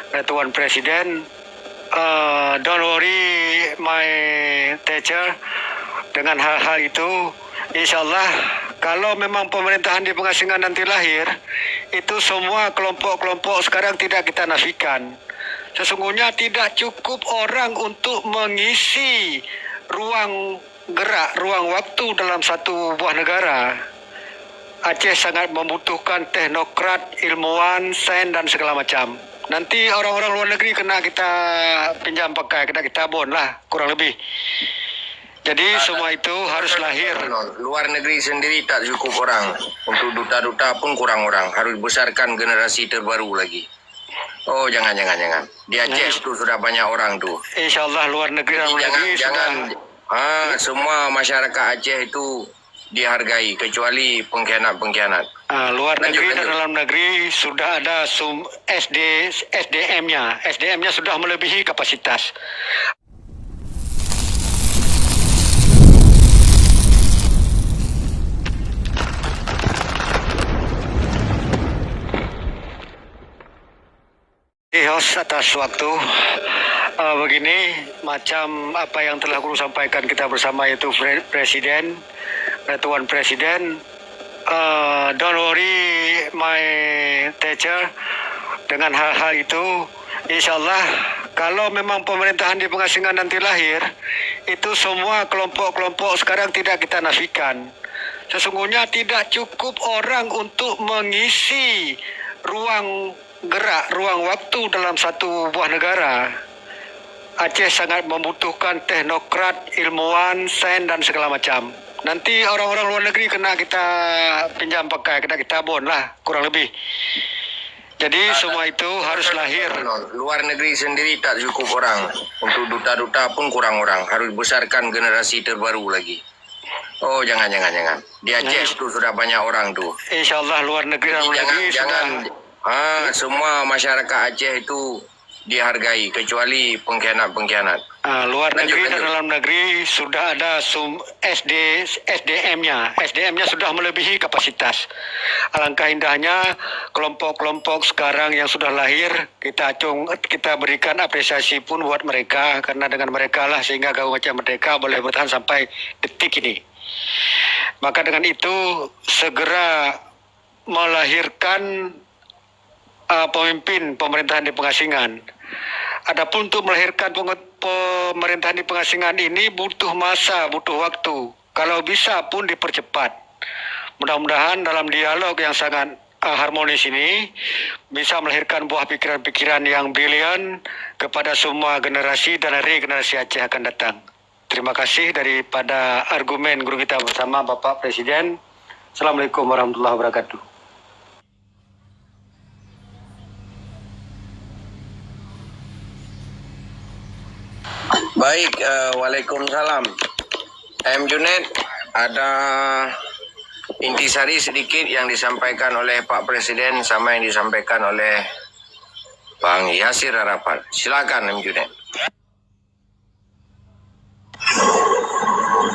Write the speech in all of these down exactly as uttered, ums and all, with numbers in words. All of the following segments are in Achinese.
Eh, Tuan Presiden, eh, don't worry, my teacher, dengan hal-hal itu, insya Allah, kalau memang pemerintahan di pengasingan nanti lahir, itu semua kelompok-kelompok sekarang tidak kita nafikan. Sesungguhnya tidak cukup orang untuk mengisi ruang gerak, ruang waktu dalam satu buah negara. Aceh sangat membutuhkan teknokrat, ilmuwan, sains dan segala macam. Nanti orang-orang luar negeri kena kita pinjam pakai, kena kita bon lah, kurang lebih. Jadi semua itu harus lahir. Luar negeri sendiri tak cukup orang untuk duta-duta pun kurang orang. Harus besarkan generasi terbaru lagi. Oh, jangan, jangan, jangan. Di Aceh itu sudah banyak orang tu. Insya Allah luar negeri dan negeri jangan, sudah. Ah, semua masyarakat Aceh itu dihargai, kecuali pengkhianat-pengkhianat. Ah, luar negeri dan dalam negeri sudah ada sum S D S D M-nya. S D M-nya sudah melebihi kapasitas. Terima kasih, host, atas waktu. Eh, begini, macam apa yang telah guru sampaikan kita bersama, yaitu pre- presiden, eh, tuan presiden, eh, don't worry, my teacher, dengan hal-hal itu, insya Allah, kalau memang pemerintahan di pengasingan nanti lahir, itu semua kelompok-kelompok sekarang tidak kita nafikan. Sesungguhnya tidak cukup orang untuk mengisi ruang gerak, ruang waktu dalam satu buah negara. Aceh sangat membutuhkan teknokrat, ilmuwan, sains dan segala macam. Nanti orang-orang luar negeri kena kita pinjam pakai, kena kita bon lah, kurang lebih. Jadi semua itu harus lahir. Luar negeri sendiri tak cukup orang. Untuk duta-duta pun kurang orang. Harus besarkan generasi terbaru lagi. Oh, jangan, jangan, jangan. Di Aceh itu sudah banyak orang tu. Insya Allah luar negeri dan negeri jangan, sudah. Ah, semua masyarakat Aceh itu dihargai, kecuali pengkhianat-pengkhianat. Ah, luar negeri dan dalam negeri sudah ada sum S D S D M-nya. S D M-nya sudah melebihi kapasitas. Alangkah indahnya kelompok-kelompok sekarang yang sudah lahir kita acung, kita berikan apresiasi pun buat mereka, karena dengan mereka lah sehingga Gabungan Aceh Merdeka boleh bertahan sampai detik ini. Maka dengan itu, segera melahirkan, uh, pemimpin pemerintahan di pengasingan. Adapun untuk melahirkan penge- pemerintahan di pengasingan ini butuh masa, butuh waktu. Kalau bisa pun dipercepat. Mudah-mudahan dalam dialog yang sangat, uh, harmonis ini bisa melahirkan buah pikiran-pikiran yang brilian kepada semua generasi dan regenerasi Aceh akan datang. Terima kasih daripada argumen guru kita bersama, Bapak Presiden. Assalamualaikum warahmatullahi wabarakatuh. Baik, eh, waalaikumsalam. M Junaid, ada intisari sedikit yang disampaikan oleh Pak Presiden sama yang disampaikan oleh Bang Yasir Arafat. Silakan, M Junaid.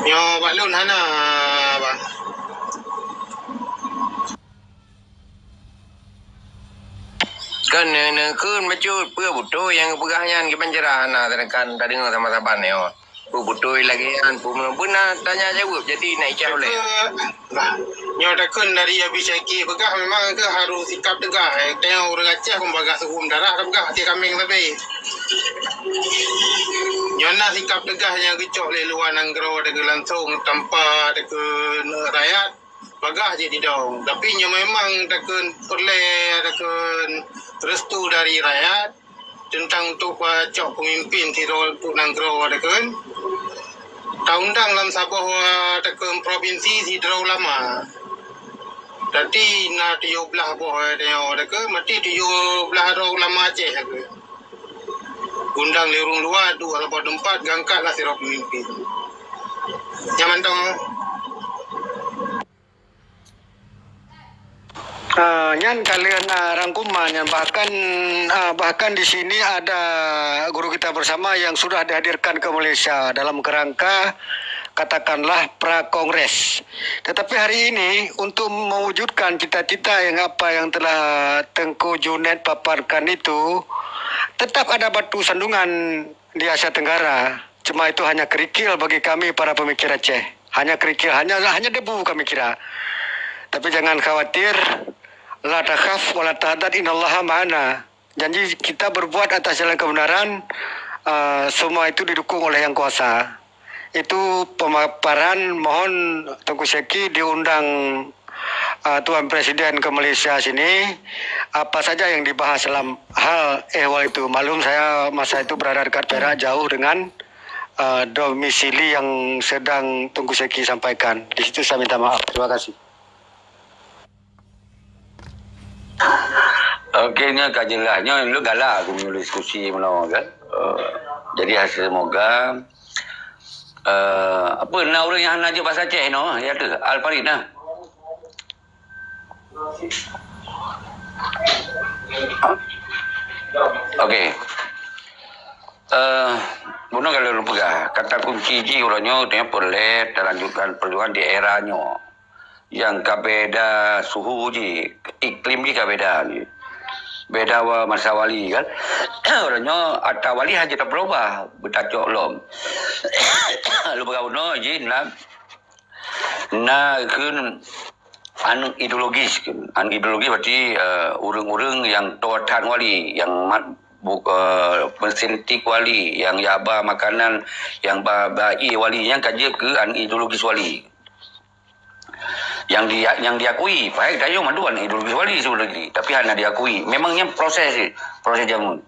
Nyoe bak lôn hana, Bang. Kan neukheun bacut, peue beutôi nyang geupeugah nyan, kiban cara hana teudeungon, tadeungoe sama saban nyoe. Peue beutôi lagèe nyan, peue meunan, beuna tanya jaweueb, jadi nak icah ulèe. Bah, nyoe takheun dari Abi Syaki peugah memang keu harôh sikap teugah, eh. Tanyoe ureueng Aceh kon bagah seuhom darah tapeugah até kaméng sabe. Nyoe na sikap teugah nyang geucok lé luwa nanggroe deungon langsong tanpa deungon rakyat, bagah jih didong. Tapi nyoe memang takheun peureulèe takheun restu dari rakyat. Teuntang untuk pacok peumimpin sidroe untuk nanggroe, ada kan? Taundang lam saboh, eh, ada kan, provinsi sidroe ulama. Berarti na tujoh blah boh, eh, tanyoe, ada kan? Berarti tujoh blah droe ulama Aceh, ada kan? Undang lé ureueng luwa, duek saboh teumpat, geuangkat lah sidroe peumimpin. Nyan mantong. Ah, nyan ka lheueh na rangkuman nyan, bahkan, ah, bahkan di sini ada guru kita bersama yang sudah dihadirkan ke Malaysia dalam kerangka, katakanlah, pra kongres. Tetapi hari ini, untuk mewujudkan cita-cita yang apa yang telah Tengku Junaid paparkan itu, Tetap ada batu sandungan di Asia Tenggara. Cuma itu hanya kerikil bagi kami para pemikir Aceh. Hanya kerikil, hanya hanya debu kami kira. Tapi jangan khawatir, la takhaf wa la tahzan, innallaha ma'ana. Janji kita berbuat atas jalan kebenaran, eh, semua itu didukung oleh Yang Kuasa. Itu pemaparan, mohon Teuku Syeki diundang, eh, Tuan Presiden ke Malaysia sini, apa saja yang dibahas dalam hal ehwal itu. Maklum saya masa itu berada dekat Perak, jauh dengan, eh, domisili yang sedang Teuku Syeki sampaikan. Di situ saya minta maaf. Terima kasih. Okey, nyoe ka jeulaih. Nyoe lôn galak aku meunyoe diskusi meunoe kan. Eh, jadi hasil semoga, eh, apa na ureueng nyang hana jeuet bahasa Aceh noh, ya tu, Al Farid nah. Okey. Eh, bunoe kalau lôn peugah, kata kunci jih uroe nyoe, nyoe peureulée talanjutkan perjuangan di era nyoe. Nyang ka beda suhu jih, iklim jih ka beda jih. Beda wa-, masa wali kan. Uroe nyoe atra wali hana jeuet tapeurubah, beutacok lom. Lôn peugah bunoe jih na, na kheun aneuk ideologis kheun. Aneuk ideologis berarti, eh, ureueng-ureueng nyang toe that wali, nyang mat-, bu-, eh, meusintik wali, nyang jak ba makanan, nyang ba, ba ié wali, nyang ka jeuet keu aneuk ideologis wali. Nyang di-, nyang diakui, padahai gayung mandum aneuk ideologis wali sebenarnya, tapi hana diakui. Memang nyan proses, proses jameun.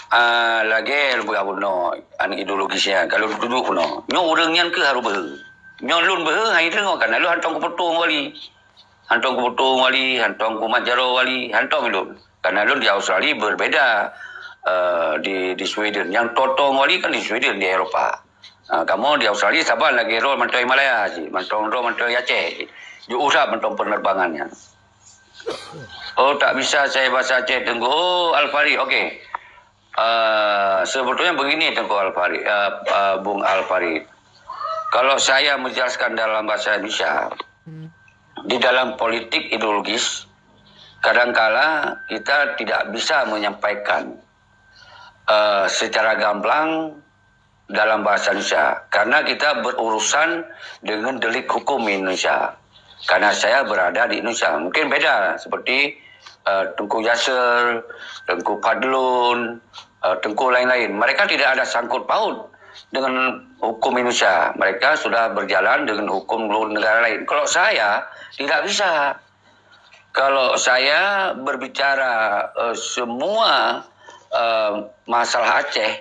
Ah, lagée lôn peugah bunoe, aneuk ideologis nyan, kalau dituduh bunoe. Nyoe ureueng nyan keuh harôh beuhe. Nyoe lôn beuhe, hai deungoe, kana lôn hantom kupeutong wali. Hantom kupeutong wali, hantom kumat jaroe wali, hantom lôn. Kana lôn di Australia berbeda, eh, di, di Sweden. Nyang totong wali kan di Sweden, di Eropa. Ah, kamoe di Australia saban lagée droe mantong Himalaya cit, mantong droe mantong Aceh cit. Jiusap mantong penerbangan nyan. Oh, tak bisa saya bahasa Aceh, Teungku. Oh, Al Farid, okey. Ah, sebetulnya begini, Teungku Al Farid, ah, ah, Bung Al Farid. Kalau saya menjelaskan dalam bahasa Indonesia, di dalam politik ideologis, kadangkala kita tidak bisa menyampaikan, eh, secara gamblang dalam bahasa Indonesia, karena kita berurusan dengan delik hukum Indonesia. Karena saya berada di Indonesia, mungkin beda seperti, eh, Teungku Yasser, Teungku Fadlun, eh, Teungku lain-lain. Mereka tidak ada sangkut paut dengan hukum Indonesia. Mereka sudah berjalan dengan hukum negara lain. Kalau saya, tidak bisa. Kalau saya berbicara, eh, semua, eh, masalah Aceh,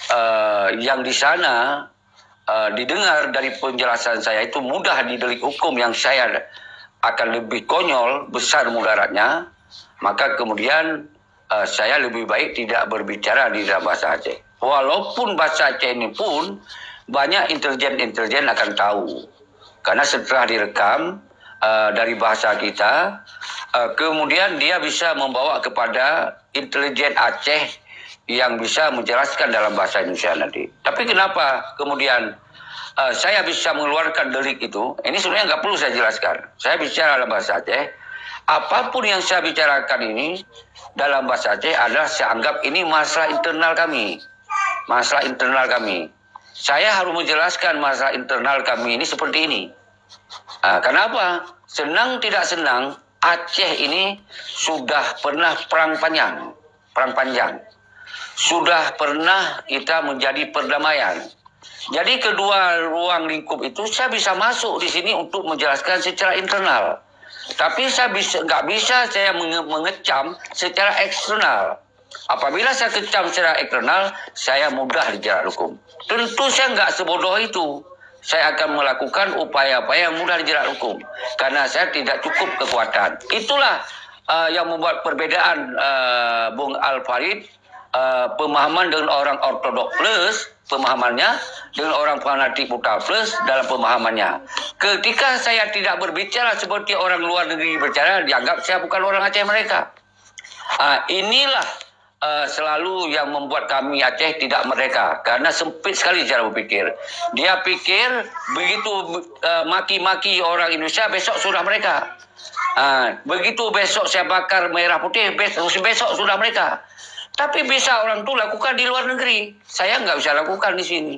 eh, yang di sana, eh, didengar dari penjelasan saya itu mudah didelik hukum, yang saya akan lebih konyol, besar mudaratnya, maka kemudian, eh, saya lebih baik tidak berbicara di dalam bahasa Aceh. Walaupun bahasa Aceh ini pun banyak intelijen-intelijen akan tahu. Karena setelah direkam, eh, dari bahasa kita, eh, kemudian dia bisa membawa kepada intelijen Aceh yang bisa menjelaskan dalam bahasa Indonesia nanti. Tapi kenapa kemudian, eh, saya bisa mengeluarkan delik itu? Ini sebenarnya nggak perlu saya jelaskan. Saya bicara dalam bahasa Aceh. Apapun yang saya bicarakan ini dalam bahasa Aceh adalah saya anggap ini masalah internal kami. Masalah internal kami. Saya harus menjelaskan masalah internal kami ini seperti ini. Ah, kenapa? Senang tidak senang, Aceh ini sudah pernah perang panjang. Perang panjang. Sudah pernah kita menjadi perdamaian. Jadi kedua ruang lingkup itu saya bisa masuk di sini untuk menjelaskan secara internal. Tapi saya bisa, nggak bisa saya menge-, mengecam secara eksternal. Apabila saya kecam secara eksternal, saya mudah dijerat hukum. Tentu saya nggak sebodoh itu. Saya akan melakukan upaya-upaya yang mudah dijerat hukum. Karena saya tidak cukup kekuatan. Itulah, uh, yang membuat perbedaan, uh, Bung Al Farid, uh, pemahaman dengan orang ortodok plus pemahamannya, dengan orang fanatik buta plus dalam pemahamannya. Ketika saya tidak berbicara seperti orang luar negeri berbicara, dianggap saya bukan orang Aceh mereka. Ah, inilah, eh, selalu yang membuat kami Aceh tidak merdeka, karena sempit sekali cara berpikir. Dia pikir begitu, eh, maki-maki orang Indonesia, besok sudah mereka. Ah, begitu besok saya bakar merah putih, bes-, besok sudah mereka. Tapi bisa orang tu lakukan di luar negeri. Saya nggak bisa lakukan di sini.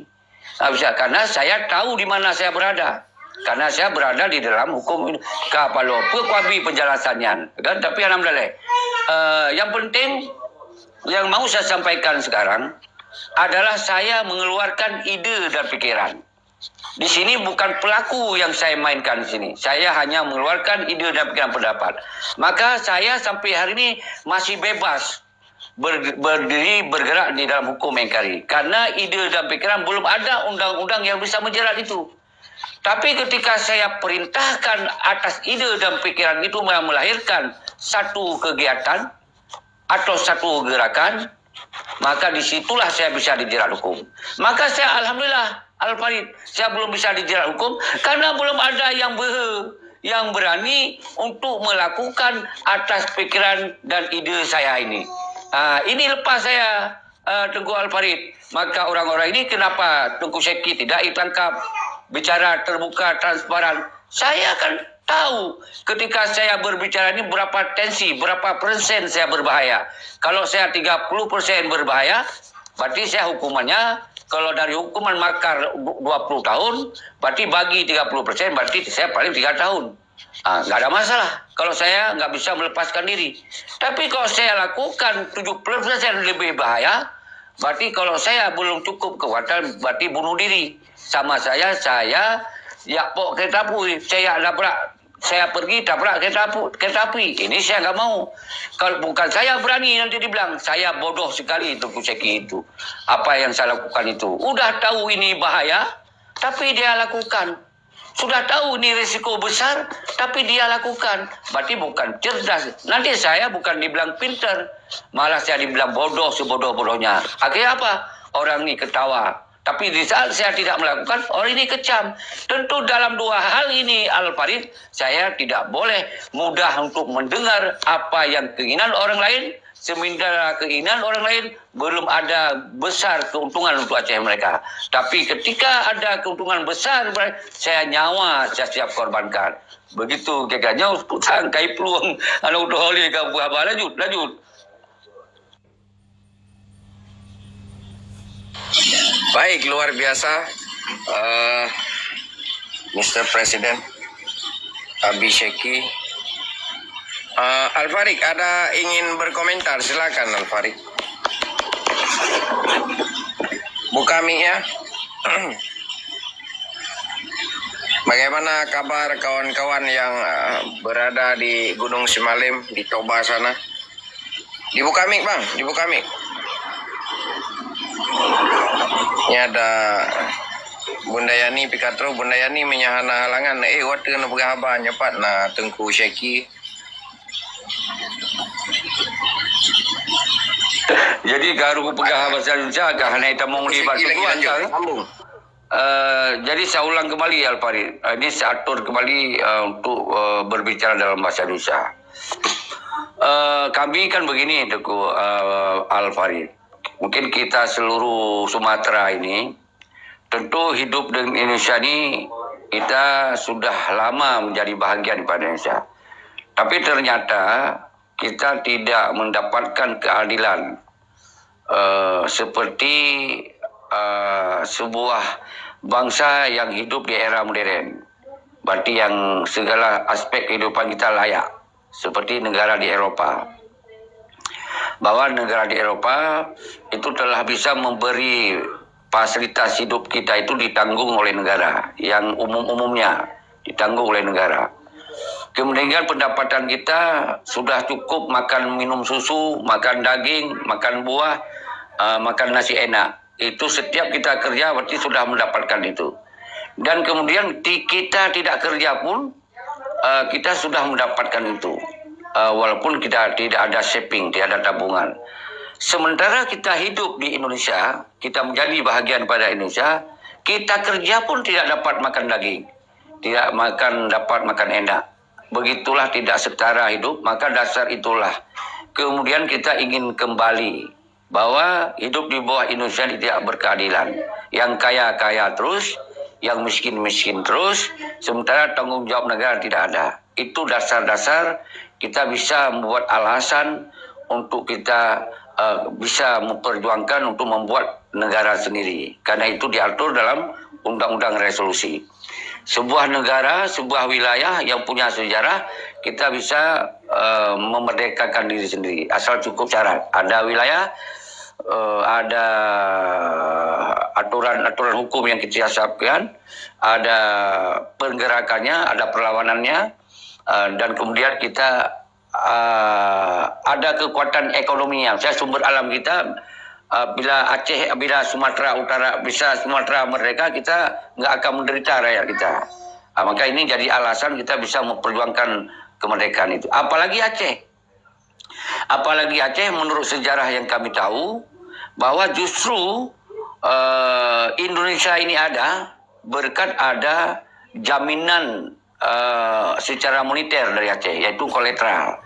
Nggak bisa, karena saya tahu di mana saya berada. Karena saya berada di dalam hukum ini. Kapalo pun kuabi penjelasannya, kan? Tapi alhamdulillah. Eh, yang penting, yang mau saya sampaikan sekarang adalah saya mengeluarkan ide dan pikiran. Di sini bukan pelaku yang saya mainkan di sini. Saya hanya mengeluarkan ide dan pikiran pendapat. Maka saya sampai hari ini masih bebas ber-, berdiri, bergerak di dalam hukum N K R I. Karena ide dan pikiran, belum ada undang-undang yang bisa menjerat itu. Tapi ketika saya perintahkan atas ide dan pikiran itu melahirkan satu kegiatan atau satu gerakan, maka di situlah saya bisa dijerat hukum. Maka saya, alhamdulillah, Al-Farid, saya belum bisa dijerat hukum karena belum ada yang behe, yang berani untuk melakukan atas pikiran dan ide saya ini. Ah, ini lepas saya, ah, Teungku Al-Farid. Maka orang-orang ini, kenapa Teungku Syeki tidak ditangkap? Bicara terbuka, transparan. Saya kan tahu ketika saya berbicara ini berapa tensi, berapa persen saya berbahaya. Kalau saya tiga puluh persen berbahaya, berarti saya hukumannya, kalau dari hukuman makar du-, dua puluh tahun, berarti bagi tiga puluh persen, berarti saya paling tiga tahun. Ah, nggak ada masalah kalau saya nggak bisa melepaskan diri. Tapi kalau saya lakukan tujuh puluh persen lebih bahaya, berarti kalau saya belum cukup kekuatan, berarti bunuh diri. Sama saya, saya jak pok kereta api, saya jak tabrak, saya pergi tabrak kereta api, kereta api. Ini saya nggak mau. Kalau bukan saya berani, nanti dibilang, "Saya bodoh sekali, Teungku Syeki, itu. Apa yang saya lakukan itu." Udah tahu ini bahaya, tapi dia lakukan. Sudah tahu ini risiko besar, tapi dia lakukan. Berarti bukan cerdas. Nanti saya bukan dibilang pintar, malah saya dibilang bodoh sebodoh-bodohnya. Akhirnya apa? Orang ini ketawa. Tapi di saat saya tidak melakukan, orang ini kecam. Tentu dalam dua hal ini, Al-Farid, saya tidak boleh mudah untuk mendengar apa yang keinginan orang lain, sementara keinginan orang lain belum ada besar keuntungan untuk Aceh mereka. Tapi ketika ada keuntungan besar, saya nyawa saya siap korbankan. Begitu kira-kira nyoe, putang kai peluang aneuk utoh oleh ka buah ba. Lanjut, lanjut. Baik, luar biasa, eh, Mister President Abi Syeki. Eh, Al-Farid, ada ingin berkomentar? Silakan, Al-Farid. Buka mic ya. Bagaimana kabar kawan-kawan yang, eh, berada di Gunung Simalem, di Toba sana? Dibuka mic, Bang, dibuka mic. Ini ada Bunda Yani Pikatro, Bunda Yani meunyo hana halangan, eh, watèe na peugah haba nyoe pat na Teungku Syeki. Jadi, ka harôh peugah bahasa Indonesia, ka hana itamong di Syeki batu lagi, lanjut, kan? Sambung. Eh, jadi saya ulang kembali, Al-Farid. Eh, ini saya atur kembali, eh, untuk, eh, berbicara dalam bahasa Indonesia. Eh, kami kan begini, Teungku, eh, Al-Farid. Mungkin kita seluruh Sumatera ini, tentu hidup di Indonesia ni, kita sudah lama menjadi bahagian daripada Indonesia. Tapi ternyata kita tidak mendapatkan keadilan, eh, seperti, eh, sebuah bangsa yang hidup di era modern. Berarti yang segala aspek kehidupan kita layak, seperti negara di Eropa. Bahwa negara di Eropa itu telah bisa memberi fasilitas hidup kita itu ditanggung oleh negara, yang umum-umumnya ditanggung oleh negara. Kemudian pendapatan kita sudah cukup makan minum susu, makan daging, makan buah, eh, makan nasi enak. Itu setiap kita kerja berarti sudah mendapatkan itu. Dan kemudian ti-, kita tidak kerja pun, eh, kita sudah mendapatkan itu. Eh, walaupun kita tidak ada saving, tidak ada tabungan. Sementara kita hidup di Indonesia, kita menjadi bahagian pada Indonesia, kita kerja pun tidak dapat makan daging, tidak makan, dapat makan enak. Begitulah tidak setara hidup, maka dasar itulah kemudian kita ingin kembali bahwa hidup di bawah Indonesia ini tidak berkeadilan. Yang kaya kaya terus, yang miskin miskin terus, sementara tanggung jawab negara tidak ada. Itu dasar-dasar kita bisa membuat alasan untuk kita uh, bisa memperjuangkan untuk membuat negara sendiri. Karena itu diatur dalam undang-undang resolusi. Sebuah negara, sebuah wilayah yang punya sejarah, kita bisa uh, memerdekakan diri sendiri. Asal cukup syarat. Ada wilayah, uh, ada aturan-aturan hukum yang kita siapkan, ada pergerakannya, ada perlawanannya, uh, dan kemudian kita uh, ada kekuatan ekonomi yang saya sumber alam kita uh, bila Aceh, bila Sumatera Utara, bisa Sumatera merdeka, kita nggak akan menderita rakyat kita. Uh, maka ini jadi alasan kita bisa memperjuangkan kemerdekaan itu. Apalagi Aceh. Apalagi Aceh, menurut sejarah yang kami tahu, bahwa justru uh, Indonesia ini ada berkat ada jaminan uh, secara moneter dari Aceh, yaitu kolateral.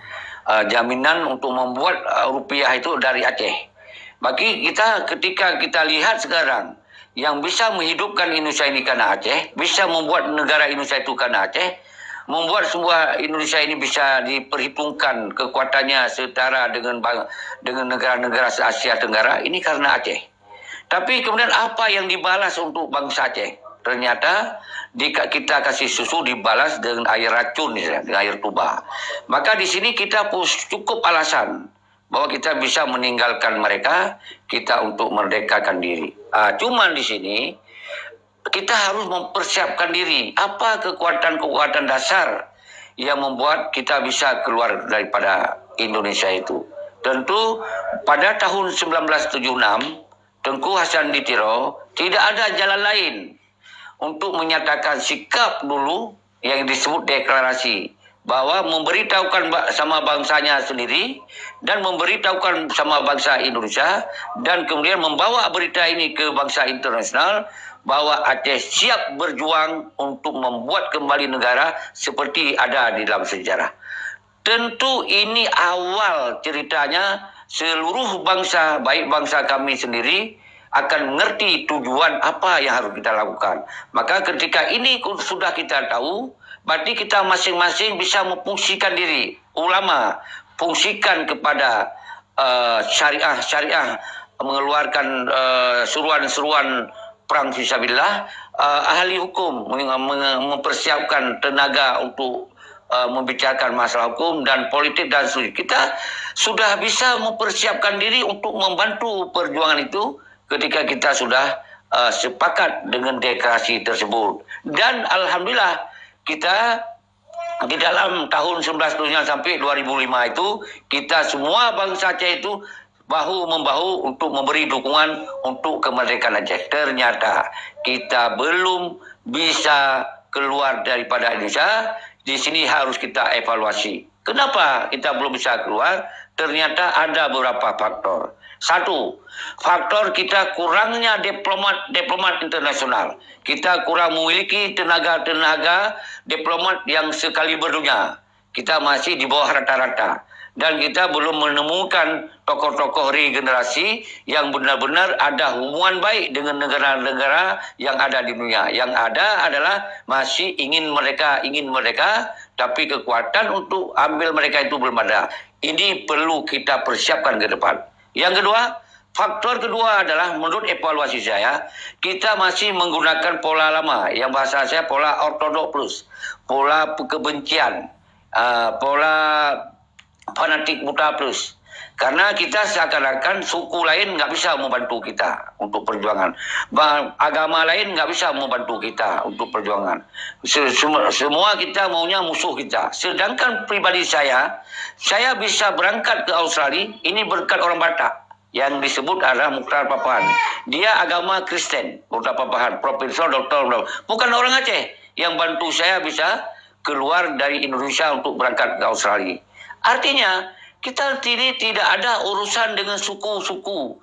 Uh, jaminan untuk membuat uh, rupiah itu dari Aceh. Bagi kita, ketika kita lihat sekarang, yang bisa menghidupkan Indonesia ini karena Aceh, bisa membuat negara Indonesia itu karena Aceh, membuat sebuah Indonesia ini bisa diperhitungkan kekuatannya setara dengan dengan negara-negara Asia Tenggara ini karena Aceh. Tapi kemudian apa yang dibalas untuk bangsa Aceh? Ternyata di, kita kasih susu dibalas dengan air racun, dengan air tuba. Maka di sini kita cukup alasan bahwa kita bisa meninggalkan mereka, kita untuk merdekakan diri. Ah, cuman di sini kita harus mempersiapkan diri. Apa kekuatan-kekuatan dasar yang membuat kita bisa keluar daripada Indonesia itu? Tentu pada tahun sembilan belas tujuh enam, Tengku Hasan di Tiro tidak ada jalan lain untuk menyatakan sikap dulu yang disebut deklarasi, bahwa memberitahukan sama bangsanya sendiri dan memberitahukan sama bangsa Indonesia dan kemudian membawa berita ini ke bangsa internasional bahwa Aceh siap berjuang untuk membuat kembali negara seperti ada di dalam sejarah. Tentu ini awal ceritanya seluruh bangsa, baik bangsa kami sendiri, akan mengerti tujuan apa yang harus kita lakukan. Maka ketika ini sudah kita tahu, berarti kita masing-masing bisa memfungsikan diri. Ulama fungsikan kepada uh, syariah-syariah, mengeluarkan uh, seruan-seruan perang fisabilillah, uh, ahli hukum mempersiapkan tenaga untuk uh, membicarakan masalah hukum dan politik dan seterusnya. Kita sudah bisa mempersiapkan diri untuk membantu perjuangan itu ketika kita sudah uh, sepakat dengan deklarasi tersebut. Dan alhamdulillah, kita di dalam tahun sembilan belas tujuh enam sampai dua ribu lima itu, kita semua bangsa Aceh itu bahu membahu untuk memberi dukungan untuk kemerdekaan Aceh. Ternyata kita belum bisa keluar daripada Indonesia. Di sini harus kita evaluasi. Kenapa kita belum bisa keluar? Ternyata ada beberapa faktor. Satu, faktor kita kurangnya diplomat-diplomat internasional. Kita kurang memiliki tenaga-tenaga diplomat yang sekaliber dunia. Kita masih di bawah rata-rata. Dan kita belum menemukan tokoh-tokoh regenerasi yang benar-benar ada hubungan baik dengan negara-negara yang ada di dunia. Yang ada adalah masih ingin mereka, ingin mereka, tapi kekuatan untuk ambil mereka itu belum ada. Ini perlu kita persiapkan ke depan. Yang kedua, faktor kedua adalah menurut evaluasi saya, kita masih menggunakan pola lama, yang bahasa saya pola ortodok plus, pola kebencian, uh, pola fanatik buta plus. Karena kita seakan-akan suku lain nggak bisa membantu kita untuk perjuangan. Agama lain nggak bisa membantu kita untuk perjuangan. Semua kita maunya musuh kita. Sedangkan pribadi saya, saya bisa berangkat ke Australia, ini berkat orang Batak yang disebut adalah Mukhtar Papahan. Dia agama Kristen, Mukhtar Papahan, Profesor Doktor, bukan orang Aceh yang bantu saya bisa keluar dari Indonesia untuk berangkat ke Australia. Artinya, kita sini tidak ada urusan dengan suku-suku.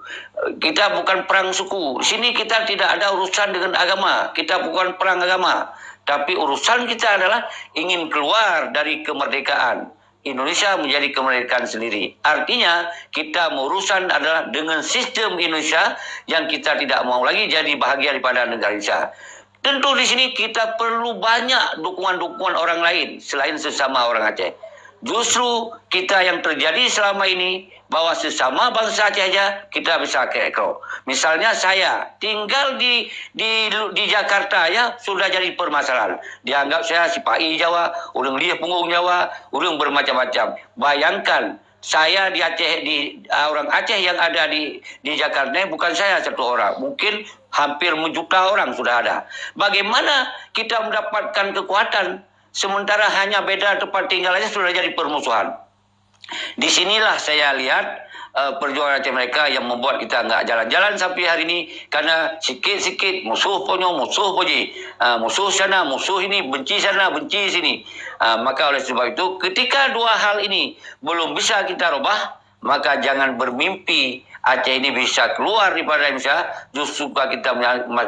Kita bukan perang suku. Sini kita tidak ada urusan dengan agama. Kita bukan perang agama. Tapi urusan kita adalah ingin keluar dari kemerdekaan. Indonesia menjadi kemerdekaan sendiri. Artinya, kita urusan adalah dengan sistem Indonesia yang kita tidak mau lagi jadi bahagian daripada negara Indonesia. Tentu di sini kita perlu banyak dukungan-dukungan orang lain selain sesama orang Aceh. Justru kita yang terjadi selama ini bahwa sesama bangsa Aceh aja kita bisa kekrok. Misalnya saya tinggal di di di Jakarta ya sudah jadi permasalahan. Dianggap saya si pai Jawa, ureuëng lieh punggong Jawa, ureuëng bermacam-macam. Bayangkan saya di Aceh di uh, orang Aceh yang ada di di Jakarta ini bukan saya satu orang, mungkin hampir menjuta orang sudah ada. Bagaimana kita mendapatkan kekuatan sementara hanya beda tempat tinggal saja sudah jadi permusuhan? Di sinilah saya lihat uh, perjuangan Aceh mereka yang membuat kita nggak jalan-jalan sampai hari ini karena sikit-sikit musuh ponyo musuh poji uh, musuh sana musuh ini benci sana benci sini uh, maka oleh sebab itu ketika dua hal ini belum bisa kita rubah maka jangan bermimpi Aceh ini bisa keluar daripada Indonesia justru kita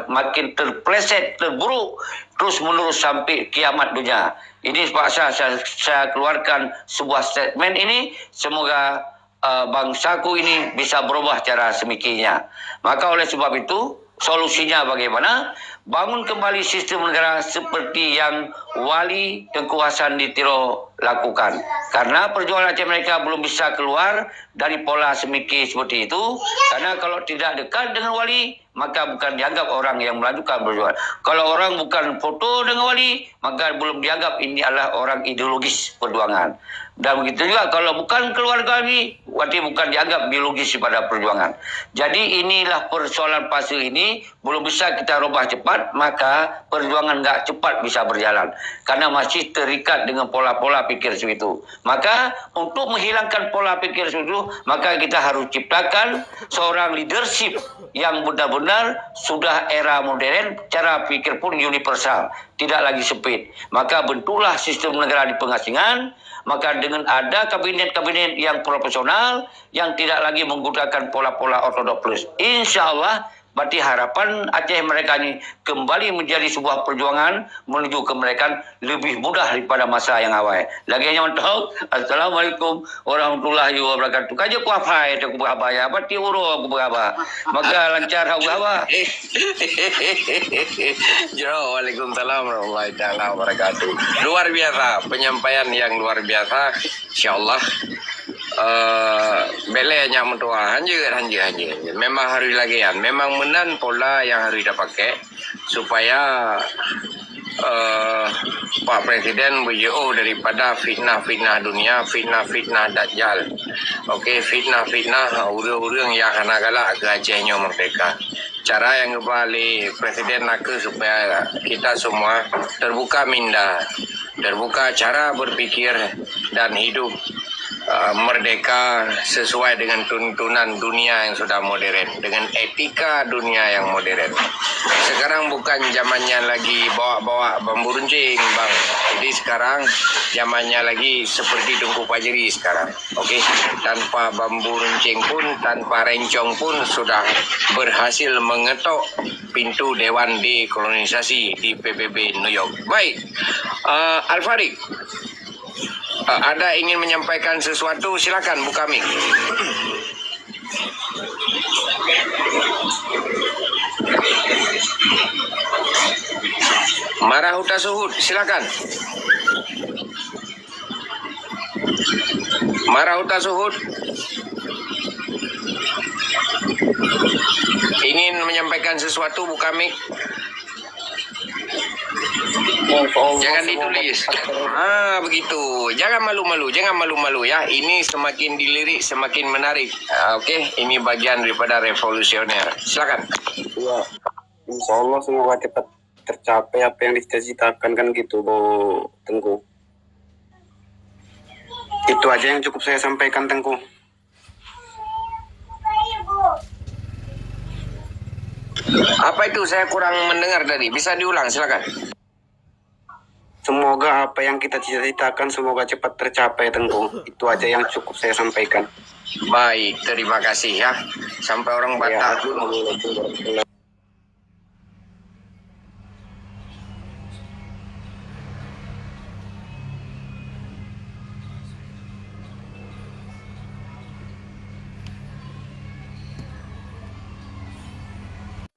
makin terpleset terburuk terus menerus sampai kiamat dunia. Ini terpaksa saya, saya keluarkan sebuah statement ini. Semoga uh, bangsaku ini bisa berubah cara semikirnya. Maka oleh sebab itu, solusinya bagaimana? Bangun kembali sistem negara seperti yang Wali Tengku Hasan di Tiro lakukan. Karena perjuangan Aceh mereka belum bisa keluar dari pola semikir seperti itu. Karena kalau tidak dekat dengan Wali, maka bukan dianggap orang yang melanjutkan perjuangan. Kalau orang bukan foto dengan wali, maka belum dianggap ini adalah orang ideologis perjuangan. Dan begitu juga kalau bukan keluarga wali, berarti bukan dianggap biologis pada perjuangan. Jadi inilah persoalan fase ini belum bisa kita rubah cepat, maka perjuangan nggak cepat bisa berjalan karena masih terikat dengan pola-pola pikir seperti itu. Maka untuk menghilangkan pola pikir seperti itu, maka kita harus ciptakan seorang leadership yang benar-benar sudah era modern, cara pikir pun universal, tidak lagi sempit. Maka bentuklah sistem negara di pengasingan, maka dengan ada kabinet-kabinet yang profesional, yang tidak lagi menggunakan pola-pola ortodoks. Insya Allah, berarti harapan Aceh mereka ini kembali menjadi sebuah perjuangan menuju kemerdekaan lebih mudah daripada masa yang awal. Lagi yang mantap, Assalamualaikum warahmatullahi wabarakatuh. Kaja ku apa itu aku berhaba ya, berarti uro aku berhaba. Maka lancar aku berhaba. Yo, waalaikumsalam warahmatullahi taala wabarakatuh. Luar biasa, penyampaian yang luar biasa. Insya Allah uh, belenya meutuah hanjeuet hanjeuet hanjeuet memang harus lagèe nyan memang meunan pola yang harus dipakai supaya uh, Pak Presiden berjauh daripada fitnah-fitnah dunia, fitnah-fitnah dajjal. Okey, fitnah-fitnah ureuëng-ureuëng yang hana galak ke Aceh nyoe merdeka. Cara yang geuba lé Presiden nakeuh supaya kita semua terbuka minda, terbuka cara berpikir dan hidup uh, merdeka sesuai dengan tuntunan dunia yang sudah modern, dengan etika dunia yang modern. Sekarang bukan zamannya lagi bawa-bawa bambu runcing, bang. Jadi sekarang zamannya lagi seperti Tengku Fajri sekarang. Okey, tanpa bambu runcing pun, tanpa rencong pun sudah berhasil mengetok pintu Dewan Dekolonisasi di P B B New York. Baik, uh, Al-Farid, uh, ada ingin menyampaikan sesuatu, silakan buka mic. Marah Huta Suhud, silakan. Marah Huta Suhud ingin menyampaikan sesuatu, buka mic. Jangan ditulis. Ah, begitu. Jangan malu-malu, jangan malu-malu ya. Ini semakin dilirik semakin menarik. Ah, okey, ini bagian daripada revolusioner. Silakan. Ya. Insya Allah semoga cepat tercapai apa yang dicita-citakan kan gitu, Bu Tengku. Itu aja yang cukup saya sampaikan, Tengku. Apa itu, saya kurang mendengar tadi? Bisa diulang, silakan. Semoga apa yang kita cita-citakan semoga cepat tercapai, Tengku. Itu aja yang cukup saya sampaikan. Baik, terima kasih ya. Sampai orang Batak dulu.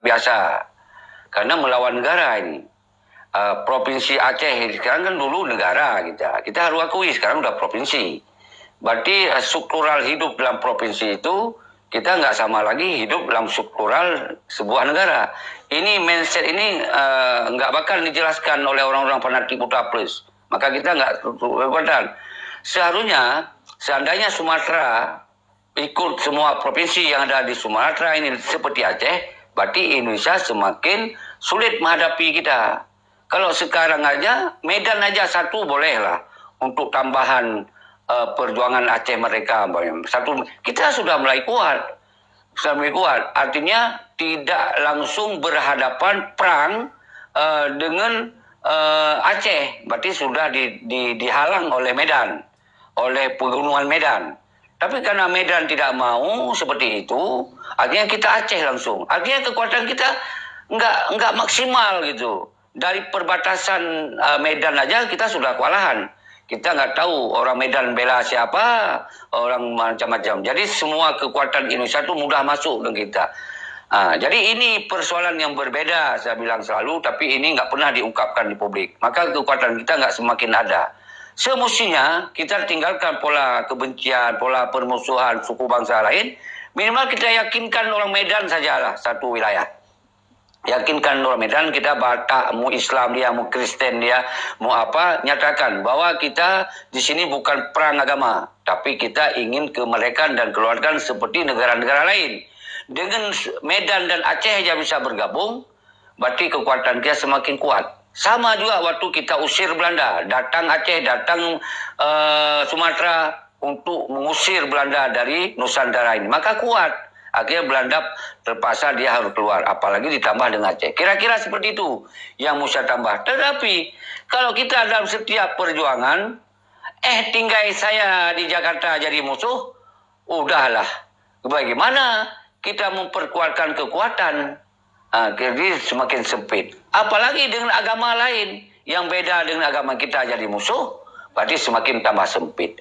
Biasa. Karena melawan negara ini. Uh, provinsi Aceh sekarang kan dulu negara kita. Kita harus akui sekarang udah provinsi. Berarti, eh, struktural hidup dalam provinsi itu, kita nggak sama lagi hidup dalam struktural sebuah negara. Ini mindset ini, eh, nggak bakal dijelaskan oleh orang-orang fanatik Putra Plus. Maka kita nggak berpandang. Seharusnya, seandainya Sumatera ikut semua provinsi yang ada di Sumatera ini seperti Aceh, berarti Indonesia semakin sulit menghadapi kita. Kalau sekarang aja, Medan aja satu bolehlah untuk tambahan, eh, perjuangan Aceh Merdeka. Satu, kita sudah mulai kuat. Sudah mulai kuat. Artinya tidak langsung berhadapan perang, eh, dengan, eh, Aceh. Berarti sudah di, di, dihalang oleh Medan, oleh Pegunungan Medan. Tapi karena Medan tidak mau seperti itu, akhirnya kita Aceh langsung. Akhirnya kekuatan kita nggak, nggak maksimal gitu. Dari perbatasan, eh, Medan aja kita sudah kewalahan. Kita nggak tahu orang Medan bela siapa, orang macam-macam. Jadi semua kekuatan Indonesia tu mudah masuk dengan kita. Ah, jadi ini persoalan yang berbeda, saya bilang selalu, tapi ini nggak pernah diungkapkan di publik. Maka kekuatan kita nggak semakin ada. Semestinya kita tinggalkan pola kebencian, pola permusuhan suku bangsa lain. Minimal kita yakinkan orang Medan sajalah satu wilayah. Yakinkan orang Medan, kita Batak, mau Islam dia, mau Kristen dia, mau apa, nyatakan bahwa kita di sini bukan perang agama, tapi kita ingin kemerdekaan dan keluarkan seperti negara-negara lain. Dengan Medan dan Aceh aja bisa bergabung, berarti kekuatan kita semakin kuat. Sama juga waktu kita usir Belanda, datang Aceh, datang, eh, Sumatera untuk mengusir Belanda dari Nusantara ini. Maka kuat. Akhirnya Belanda terpaksa dia harus keluar, apalagi ditambah dengan Aceh. Kira-kira seperti itu yang mau saya tambah. Tetapi kalau kita dalam setiap perjuangan, eh, tinggai saya di Jakarta jadi musuh, udahlah. Bagaimana kita memperkuatkan kekuatan? Ah, jadi semakin sempit. Apalagi dengan agama lain yang beda dengan agama kita jadi musuh, berarti semakin tambah sempit.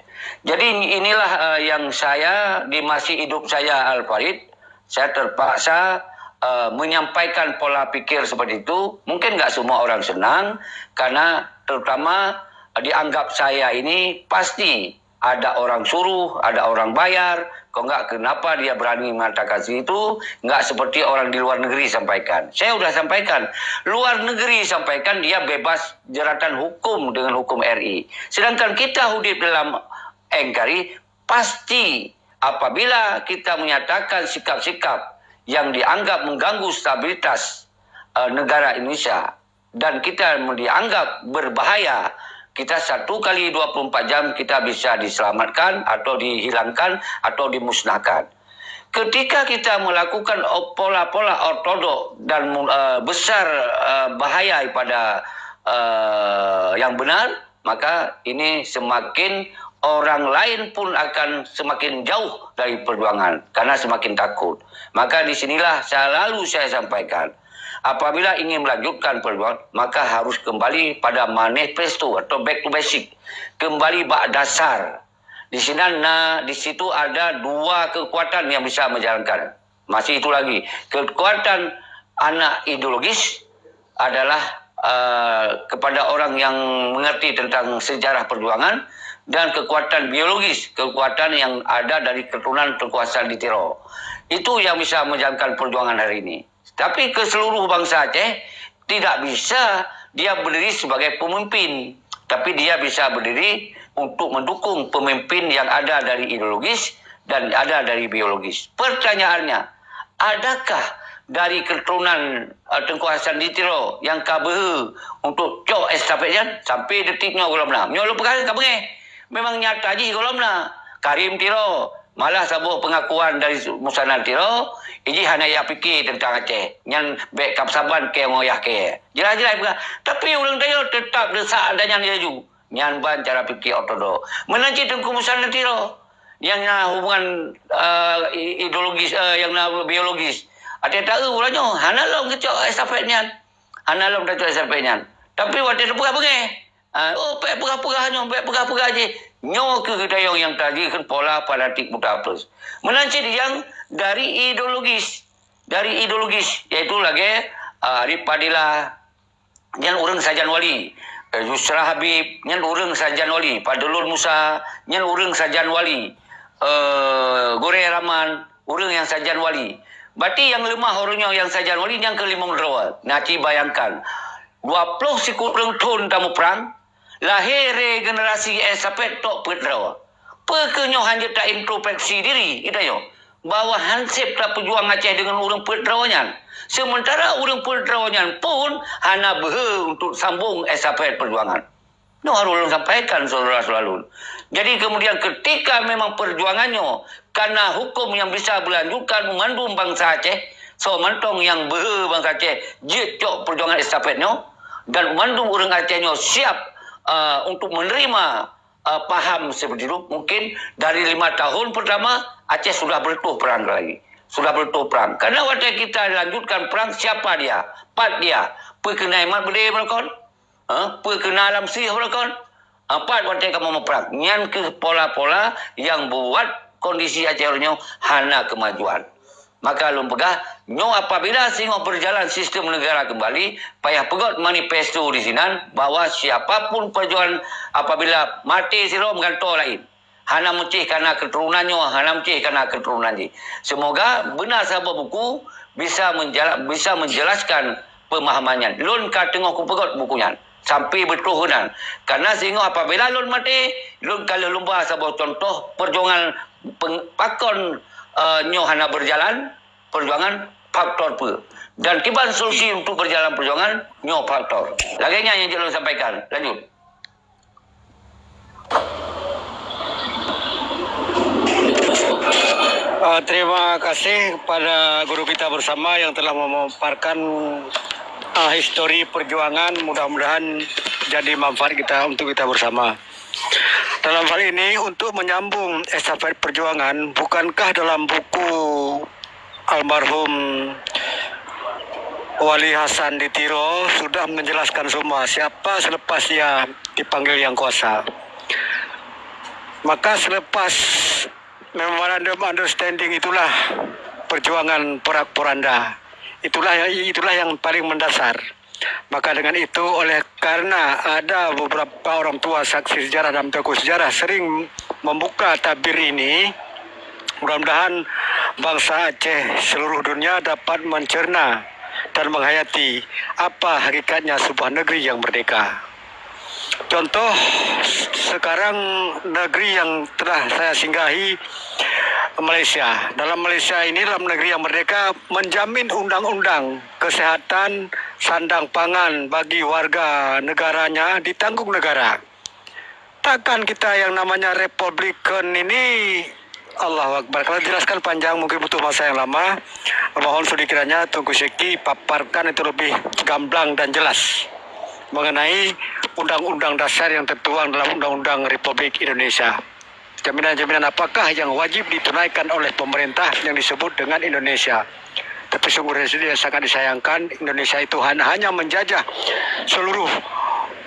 Jadi inilah, eh, yang saya, di masih hidup saya, Al Farid, saya terpaksa, eh, menyampaikan pola pikir seperti itu. Mungkin nggak semua orang senang, karena terutama, eh, dianggap saya ini pasti ada orang suruh, ada orang bayar. Kalau enggak, kenapa dia berani mengatakan seperti itu? Enggak seperti orang di luar negeri sampaikan. Saya sudah sampaikan, luar negeri sampaikan dia bebas jeratan hukum dengan hukum R I. Sedangkan kita hidup dalam N K R I, pasti apabila kita menyatakan sikap-sikap yang dianggap mengganggu stabilitas, eh, negara Indonesia, dan kita dianggap berbahaya, kita satu kali dua puluh empat jam kita bisa diselamatkan atau dihilangkan atau dimusnahkan. Ketika kita melakukan pola-pola ortodok dan, eh, besar, eh, bahaya pada, eh, yang benar, maka ini semakin orang lain pun akan semakin jauh dari perjuangan karena semakin takut. Maka di sinilah selalu saya sampaikan, apabila ingin melanjutkan perjuangan, maka harus kembali pada manifesto atau back to basic, kembali bak dasar. Di sinan, nah, di situ ada dua kekuatan yang bisa menjalankan. Masih itu lagi, kekuatan anak ideologis adalah, eh, kepada orang yang mengerti tentang sejarah perjuangan, dan kekuatan biologis, kekuatan yang ada dari keturunan Teuku Hasan di Tiro. Itu yang bisa menjalankan perjuangan hari ini. Tapi ke seluruh bangsa Aceh, tidak bisa dia berdiri sebagai pemimpin, tapi dia bisa berdiri untuk mendukung pemimpin yang ada dari ideologis dan ada dari biologis. Pertanyaannya, adakah dari keturunan, eh, Teuku Hasan di Tiro yang ka beuhe untuk cok estafet nyan sampai detik nyoe gohlom na? Nyoe lôn peugah ka beungéh. Memang nyata jih gohlom na. Karim Tiro, malah saboh pengakuan dari Musanna Tiro, ijih hana yah pike tentang Aceh. Nyan bèk kap saban kèe ngon yah kèe. Jelas-jelas peugah. Tapi ureueng tanyoe tetap deusak dan nyan laju. Nyan ban cara pike ortodok. Meunan cit Teungku Musanna Tiro, nyang na hubungan, eh, i-, ideologis, eh, nyang na biologis. Até taeu uroe nyoe, hana lom geucok estafet nyan. Hana lom tacok estafet nyan. Tapi watèe teupeugah beungéh, ah, oh, bèk peugah-peugah nyoe, bèk peugah-peugah jih. Nyoe keuh geutanyong nyang tajih kheun pola fanatik buta plus. Meunan cit nyang dari ideologis, dari ideologis, yaitu lagèe, ah, Arif Fadilah, nyan ureueng sajan wali. Eh, Yusra Habib, nyan ureuëng sajan wali. Fadlul Musa, nyan ureuëng sajan wali. Eh, Goreh Rahman, ureuëng nyang sajan wali. Berarti nyang leumah ureuëng nyoe nyang sajan wali, nyang keuh limong droe. Nah, ci bayangkan, dua ploh sikureueng thon tamuprang, lahé regenerasi estafet tok peuet droe. Peu kheueh nyoe hana jeuet ta-introspeksi diri geutanyoe bahwa han sép tapeujuang Aceh deungon ureuëng peuet droe nyan, seumeuntara ureuëng peuet droe nyan pun hana beuhe untuk sambong estafet peujuangan. Nyoe harôh lôn sampaikan, syedara-syedara lôn. Jadi, kemudian, ketika memang peujuangan nyoe kana huköm nyang bisa beulanjutkan mandum bansa Aceh, soe mantong nyang beuhe bansa Aceh jeuet cok peujuangan estafet nyoe, dan mandum ureuëng Aceh nyoe siap, eh, untuk menerima, eh, paham seperti itu, mungkin dari lima tahun pertama, Aceh sudah bertuh perang lagi. Sudah bertuh perang. Karena watée kita lanjutkan perang, siapa dia? Pat dia? Peu keuh na imat beudé meulakon? Ha? Peu keuh na lam sih meulakon? Ha, pat watée kamoe meuprang. Nyan keuh pola-pola nyang buat kondisi Aceh uroe nyoe hana keumajuan. Maka lôn peugah, nyoe apabila singoh berjalan sistem negara kembali, payah peugét manifesto di sinan bahwa siapapun perjuangan apabila maté sidroe meugantoe laén. Hana meucéh kana keuturonan nyoe, hana meucéh kana keuturonan jih. Semoga beuna saboh buku bisa menjela-, bisa menjelaskan pemahaman nyan. Lôn ka teungoh kupeugét buku nyan. Sampai beutôi nan. Karena singoh apabila lôn maté, lôn ka lheueh lumba saboh contoh perjuangan peng-, pakon, eh, nyoe hana berjalan, perjuangan faktor peue. Dan kiban solusi untuk berjalan perjuangan, nyoe faktor. Lagée nyan nyang jeuet lôn sampaikan. Lanjut. Ah, terima kasih kepada guru kita bersama yang telah memaparkan, ah, histori perjuangan. Mudah-mudahan jadi manfaat kita, untuk kita bersama. Dalam hal ini, untuk menyambung estafet perjuangan, bukankah dalam buku almarhum Wali Hasan di Tiro sudah menjelaskan semua siapa selepas dia dipanggil Yang Kuasa. Maka selepas memorandum understanding itulah perjuangan porak-poranda. Itulah, itulah yang paling mendasar. Maka dengan itu, oleh karena ada beberapa orang tua saksi sejarah dan tokoh sejarah sering membuka tabir ini, mudah-mudahan bangsa Aceh seluruh dunia dapat mencerna dan menghayati apa hakikatnya sebuah negeri yang merdeka. Contoh, sekarang negeri yang telah saya singgahi, Malaysia. Dalam Malaysia ini, dalam negeri yang merdeka, menjamin undang-undang kesehatan, sandang pangan bagi warga negaranya ditanggung negara. Takkan kita yang namanya Republikan ini, Allahu Akbar. Kalau dijelaskan panjang, mungkin butuh masa yang lama. Mohon sedikiranya Teungku Syeki paparkan itu lebih gamblang dan jelas mengenai undang-undang dasar yang tertuang dalam Undang-Undang Republik Indonesia. Jaminan-jaminan apakah yang wajib ditunaikan oleh pemerintah yang disebut dengan Indonesia? Tapi sungguh dia sangat disayangkan, Indonesia itu han-, hanya menjajah seluruh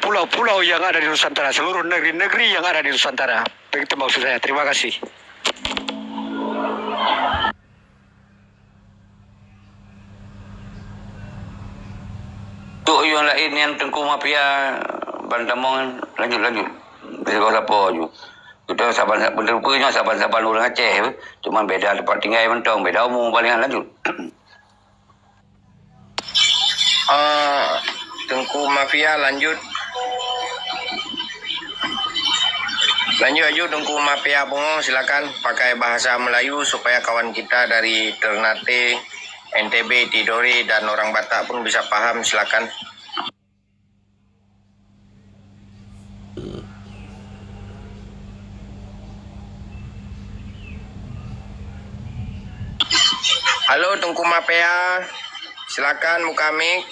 pulau-pulau yang ada di Nusantara, seluruh negeri-negeri yang ada di Nusantara. Begitu maksud saya. Terima kasih. Untuk yang lain yang Teungku Mafia bantamong, lanjut, lanjut. Dari bawah siapa laju? Kita saban, bener rupa nyoe saban-saban ureuëng Aceh, cuma beda tempat tinggai mantong, beda umur palingan. Lanjut. Ah, Teungku Mafia, lanjut. Lanjut, lanjut, Teungku Mafia Pungo, silakan pakai bahasa Melayu supaya kawan kita dari Ternate, N T B, Tidore, dan orang Batak pun bisa paham, silakan. Halo, Teungku Mafia. Silakan buka mic.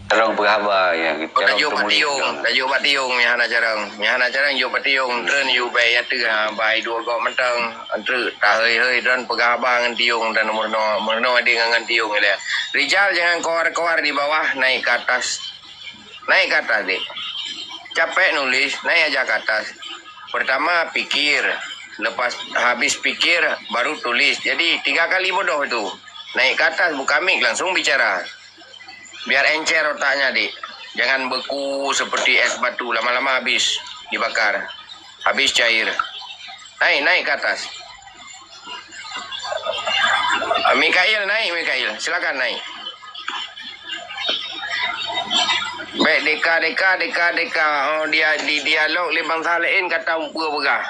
Carông peugah haba, ya, oh, carông tajuk bak teumulông tiong, carông. Tajuk bak tiong, nyang hana carông. Nyang hana carông, jok bak tiong, treun yue bèe ateueh, ha, bak dua gob mantong, treuk, tahôi-hôi, dan peugah haba ngon tiong, dan meurunoe, meurunoe adé ngon, ngon tiong ilèe. Rijal jangan keluar-keluar di bawah, naik ke atas. Naik ke atas, dek. Capek nulis, naik aja ke atas. Pertama, pikir. Lepas habis pikir, baru tulis. Jadi, tiga kali bodoh itu. Naik ke atas, buka mic, langsung bicara. Biar encer otaknya, Dik. Jangan beku seperti es batu, lama-lama habis dibakar. Habis cair. Naik, naik ke atas. Mikail, naik, Mikail. Silakan naik. Baik, deka, deka, deka, deka. Oh, dia di dialog lé bansa laén kata umpeu peugah.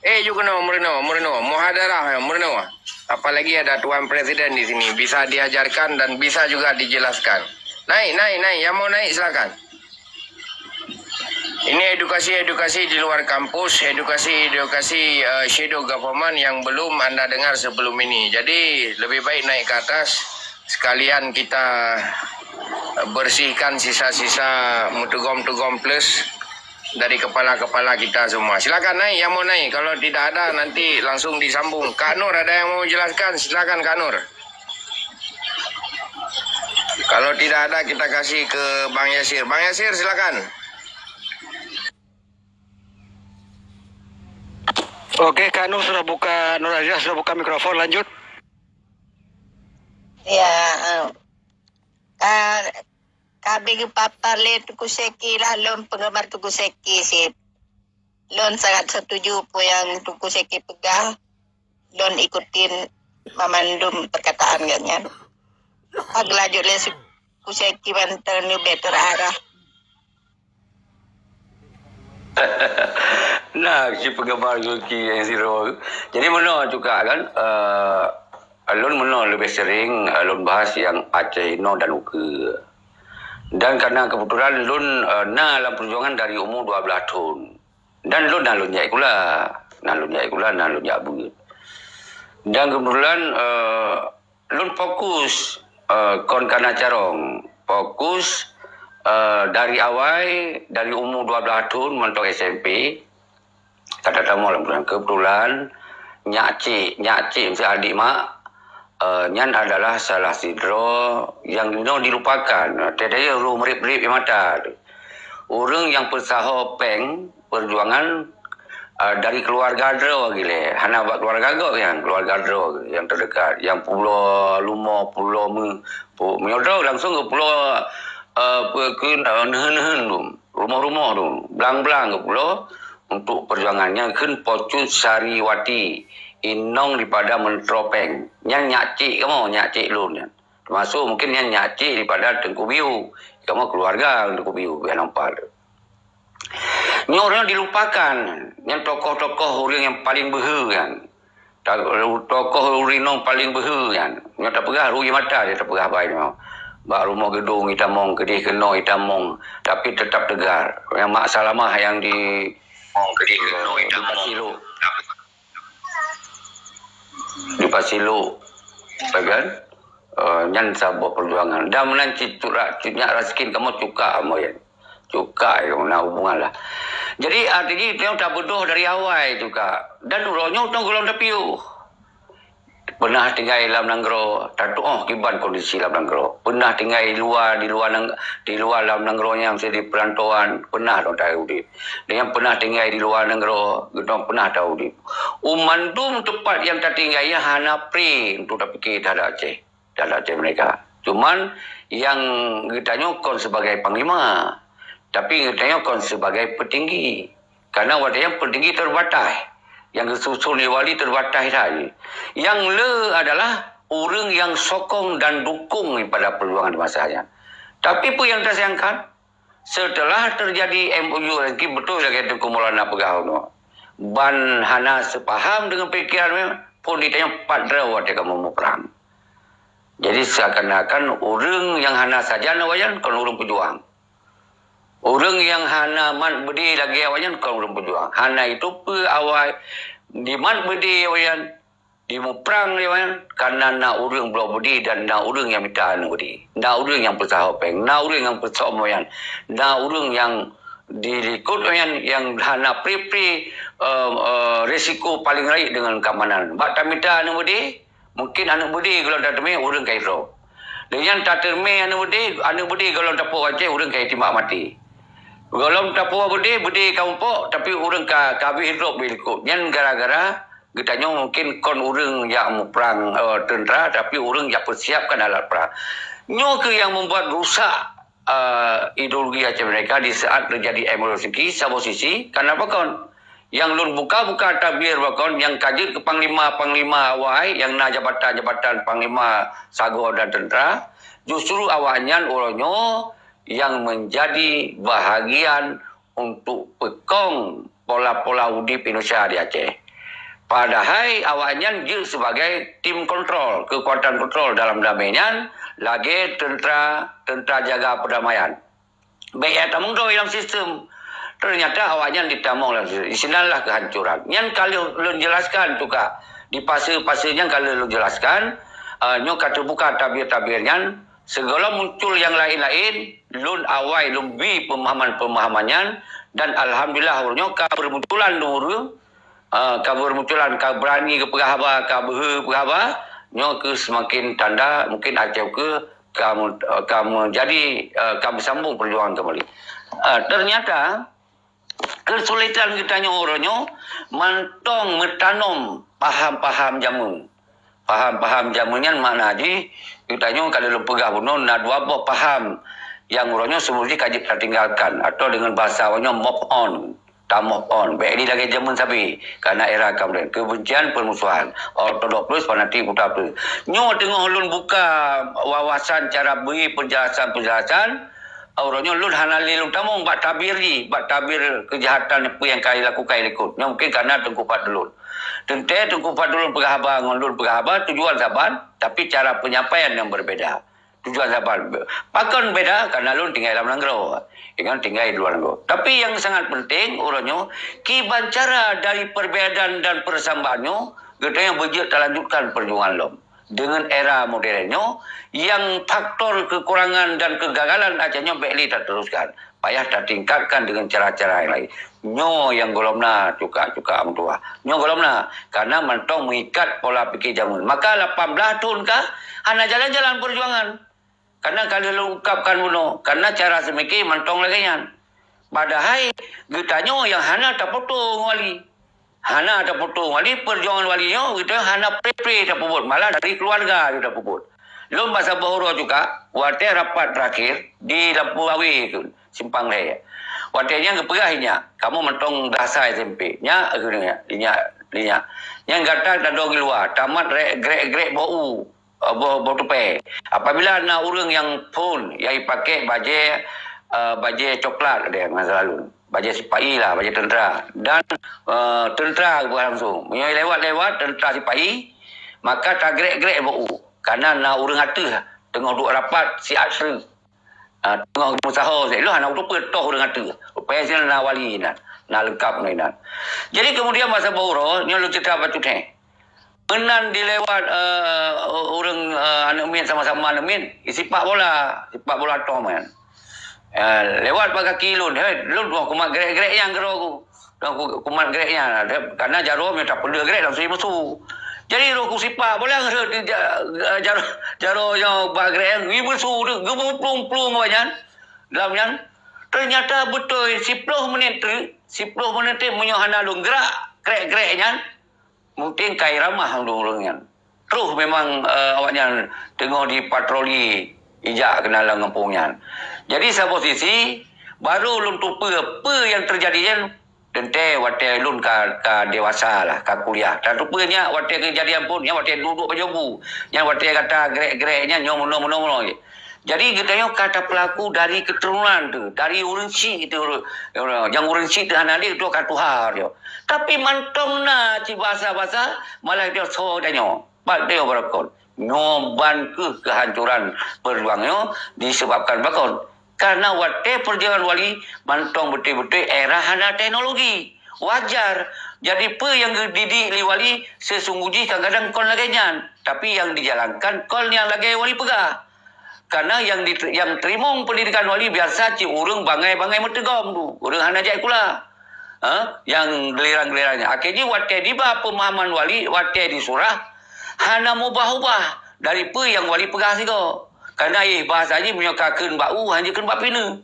Eh, you keunoe, meurunoe, meurunoe. Muhadarah, meurunoe. Apalagi ada Tuan Presiden di sini. Bisa diajarkan dan bisa juga dijelaskan. Naik, naik, naik. Yang mau naik, silakan. Ini edukasi-edukasi di luar kampus, edukasi-edukasi, eh, shadow government yang belum anda dengar sebelum ini. Jadi, lebih baik naik ke atas, sekalian kita, eh, bersihkan sisa-sisa mutugom-tugom plus dari kepala-kepala kita semua. Silakan naik, yang mau naik. Kalau tidak ada, nanti langsung disambung. Kak Nur, ada yang mau jelaskan? Silakan, Kak Nur. Kalau tidak ada, kita kasih ke Bang Yasir. Bang Yasir, silakan. Oke, Kak Nur sudah buka, Nur Aziah sudah buka mikrofon, lanjut. Ya, eh, ka-, ka geupapar lé Teungku Syeki lah, lôn penggemar Teungku Syeki sit. Lôn sangat setuju peue nyang Teungku Syeki peugah. Lôn ikutin mamandum perkataan gobnyan. Ka geulajok lé Teungku Syeki mantong leubeh teuarah. Nah, si penggemar Zulki yang zero. Jadi, meunoe juga kan, eh, lôn meunoe lebih sering, eh, lôn bahas yang Aceh Inoe dan ukeue. Dan karena kebetulan lôn, eh, na lam perjuangan dari umur dua belas tahun. Dan lôn na lôn jak sikula. Na lôn jak sikula, na lôn jak beuet. Dan kebetulan, eh, lôn fokus, eh, kon kana carông. Fokus, eh, dari awai, dari umur dua belas tahun mantong S M P, ka tatamong lam keubeutulan, nyak cik, nyak cik meusti adik mak, eh, nyan adalah salah sidroe nyang jinoe dilupakan. Tieb-tieb roh meurib-rib di mata. Ureuëng nyang peusaho péng, perjuangan, eh, dari keluarga droe gilée. Hana bak keluarga gob nyan, keluarga droe nyang teudekat. Nyang pulo lumo, pulo meu-, pu-, meunyoe droe langsung keu pulo, eh, peue kheun, eh, neuheun-neuheun tu, rumoh-rumoh tu, blang-blang keu pulo untuk perjuangan. Nyan kheun Po Cut Sariwati, inong daripada Mentropeng. Nyan nyak cik kamoe, nyak cik lôn nyan. Termasuk mungkin nyan nyak cik daripada Teungku Biu. Kamoe keluarga Teungku Biu, biar nampak tu. Nyoe ureuëng dilupakan, nyan tokoh-tokoh ureuëng nyang paling beuhe nyan. Ta-, tokoh ureuëng inong paling beuhe nyan. Nyoe tapeugah rui mata dia tapeugah bai nyoe. Bak rumoh geudong itamong, keudeh keunoe itamong, tapi tetap tegar. Nyang Mak Salamah nyang di, di Pasilok. Di Pasilok, ya kan? Eh, nyan saboh perjuangan. Dan meunan cit cut ra-, cut nyak raskin kamoe cuka kamoe nyan. Cuka nyoe na hubungan lah. Jadi, artinya itu nyang tabeudoh dari awai cuka. Dan uroe nyoe tong golom tapiôh. Peunah tinggai lam nanggroe, tatuoh kiban kondisi lam nanggroe. Peunah tinggai di luwa, di luwa nang-, di luwa lam nanggroe nyang meusti di peurantauan, peunah dong taudép. Dan nyang peunah tinggai di luwa nanggroe, geudong peunah taudép. U mandum teumpat nyang tatinggai nyan hana pri untuk tapike teuhadap Aceh, teuhadap Aceh merdeka. Cuman, nyang geutanyoe kon sebagai panglima, tapi geutanyoe kon sebagai peutinggi. Karena watée nyan peutinggi teubatai, nyang geususun lé wali teubatai saja. Nyang le adalah ureuëng nyang sokong dan dukung daripada perjuangan di masa nyan. Tapi peue nyang tasayangkan, setelah terjadi M O U, betul lagée Teungku Maulana peugah unoe, ban hana seupaham deungon pikeran, phon ditanyoe pat droe watée kamoe muprang. Jadi, seakan-akan ureuëng nyang hana sajan awaknyan kon ureuëng peujuang. Ureuëng nyang hana mat beudé lagée awaknyan kon ureuëng peujuang. Hana itu peue awai dimat beudé awaknyan, dimuprang lé awaknyan, karena na ureuëng bloe beudé dan na ureuëng nyang mita aneuëk beudé. Na ureuëng nyang peusaho péng, na ureuëng nyang peusom awaknyan, na ureuëng nyang dilikot awaknyan nyang hana pri-pri, eh, eh, risiko paling rayeuk deungon keamanan. Bak tamita aneuëk beudé, mungkin aneuëk beudé gohlom tateumé ureuëng ka hidrop. Lé nyan tateumé aneuëk beudé, aneuëk beudé gohlom tapuwoe u Aceh ureuëng ka jitimbak maté. Gohlom tapuwoe beudé, beudé ka mupok, tapi ureuëng ka, ka habéh hidrop bak likot. Nyan gara-gara Geutanyoe mungkin kon ureuëng nyang muprang, eh, teuntera, tapi ureuëng nyang peusiapkan alat perang. Nyoe keuh nyang membuat rusak, eh, ideologi Aceh Merdeka di saat terjadi M R O Siki, saboh sisi, kenapa kon? Nyang lôn buka-buka tabir bakon, nyang ka jeuet keu panglima-panglima awai, nyang na jabatan-jabatan panglima sagoe dan teuntera, justru awaknyan uroe nyoe nyang menjadi bahagian untuk peukong pola-pola udeb Indonesia di Aceh. Padahai awaknyan jeuet sebagai tim kontrol, keukuatan kontrol dalam damai nyan, lagée teuntera, teuntera jaga perdamaian. Bék ya tameudoe dalam sistem. Ternyata awaknyan ditamong dalam sistem. Di sinanlah kehancuran. Nyan ka lheueh lôn jelaskan juga. Di fase-fase nyan ka lheueh lôn jelaskan. Uh, nyoe ka teubuka tabir-tabir nyan. Sigohlom muncul nyang laén-laén, lôn awai lôn bi peumahaman-peumahaman nyan, dan alhamdulillah uroe nyoe ka beureumunculan dua ureuëng, ah, ka beureumunculan, ka beurani geupeugah haba, ka beuhe peugah haba, nyoe keuh seumaken tanda mungkin Aceh keuh ka, ka meujadi, ah, ka meusambong peujuangan keumbali. Ah, ternyata, keusulitan geutanyoe uroe nyoe mantong meutanom paham-paham jameun. Paham-paham jameun nyan makna jih, geutanyoe ka lheueh lôn peugah bunoe na dua boh paham nyang uroe nyoe seumujih ka jeuet tatinggalkan, atau deungon bahasa awaknyoe move on, ta-move on. Bék lé lagée jameun sabe, karena era ka modern. Kebencian, permusuhan, ortodok plus, fanatik, ultra plus. Nyoe teungoh lôn buka wawasan cara bri penjelasan-penjelasan, uroe nyoe lôn hana lé lôn tamong bak tabir jih, bak tabir keujahatan peue nyang ka jilakukan likot. Nyoe mungken karena Teungku Fadlun. Teuntée Teungku Fadlun peugah haba ngon lôn peugah haba tujuan saban, tapi cara penyampaian nyang berbeda. Tujuan saban. Pakon beda? Karena lôn tinggai lam nanggroe, ingat tinggai di luar nanggroe. Tapi nyang sangat penting uroe nyoe, kiban cara dari perbedaan dan persamaan nyoe, geutanyoe beujeuet talanjutkan perjuangan lom. Deungon era modern nyoe, nyang faktor kekurangan dan kegagalan Aceh nyoe bék lé tateruskan. Payah tatingkatkan deungon cara-cara nyang laén. Nyoe nyang gohlom na cuka-cuka meutuah. Nyoe gohlom na, karena mantong meuikat pola pikir jameun. Maka lapan blaih thon ka hana jalan-jalan perjuangan. Karena ka lheueh lôn ungkapkan bunoe, karena cara seumike mantong lagée nyan. Padahai geutanyoe nyang hana tapoto ngon wali. Hana tapoto wali, perjuangan wali nyoe geutanyoe hana pre-pre tapeubuet, malah dari keluarga jeuet tapeubuet. Lôn bak saboh uroe juga, watée rapat terakhir di Lampôh Awe tu, Simpang Lhée. Watée nyan geupeugah inyak, "Kamoe mantong blah asai S M P." Nyak, geuh nyak, inyak, inyak. Nyan gata tadong di luwa, tamat re-, grek-grek boh u, eh, boh, boh tupée. Apabila na ureuëng nyang phon, nyang jipakée bajée, eh, bajée coklat deh masa lalu. Bajée sipa'i lah, bajée teuntera. Dan, eh, teuntera geupeugah langsung. Meunyoe lewat-lewat teuntera sipa'i, maka tagrek-grek boh u. Karena na ureuëng ateueh teungoh duek rapat siat treuk. Ah, teungoh meusaho, lôn hana kuteupeu toh ureuëng ateueh. Rupanya sinan na wali inan, na leungkap ngon inan. Jadi kemudian masa boh uroe, nyoe lôn cerita bacut heh. Meunan dilewat, eh, ureuëng, eh, aneuëk miet sama-sama aneuëk miet, isipak bola, sipak bola tom kan. Eh, lewat bak kaki lôn, hei, lôn dua kumat grek-grek nyang keudroe ku. Dua ku-, kumat grek nyang, ada, karena jaroe meunyoe tapeuleueh grek langsung jimeusue. Jadi roh kusipak bola ngeurot di ja-, jaroe, jaroe nyang bak grek nyang jimeusue tu, geumeuplong-plong awaknyan. Dalam nyan, ternyata beutôi siploh menit tu, siploh menit tu meunyoe hana lôn grak, grek-grek nyan, mungkin ka iramah ureuëng-ureuëng nyan. Troh memang, eh, awaknyan teungoh jipatroli ijak keunan lam gampông nyan. Jadi saboh sisi, barô lôn teupeue peue nyang teujadi nyan, teuntée watée lôn ka, ka dewasa lah, ka kuliah. Tateupeue nyan watée keujadian phon, nyan watée duek-duek bajée bu, nyan watée gata grek-grek nyan nyoe meunoe-meunoe-meunoe. Jadi geutanyoe ka tapeulaku dari keuturonan tu, dari ureuëng chik tu, nyang ureuëng chik tu hana lé tu ka tuha tu. Tapi mantong na cit basa-basa malah dia soe tanyoe, pat dia barakon. Nyoe ban keuh keuhancuran peujuang nyoe disebabkan bakon. Karena watée peujuangan wali mantong beutôi-beutôi era hana teknologi. Wajar. Jadi peue nyang geudidik lé wali sesungguh jih kadang-kadang kon lagée nyan, tapi nyang dijalankan kon nyang lagée wali peugah. Karena nyang di-, nyang teurimong pendidikan wali biasa cit ureuëng bangai-bangai meuteugom tu, ureuëng hana jak sikula. Ha? Nyang geuliran-geuliran nyan. Akhé jih watée diba peumahaman wali, watée disurah, hana mubah-ubah dari peue nyang wali peugah sigoe. Karena ih bahasa jih meunyoe ka kheun bak u, hana kheun bak pineue.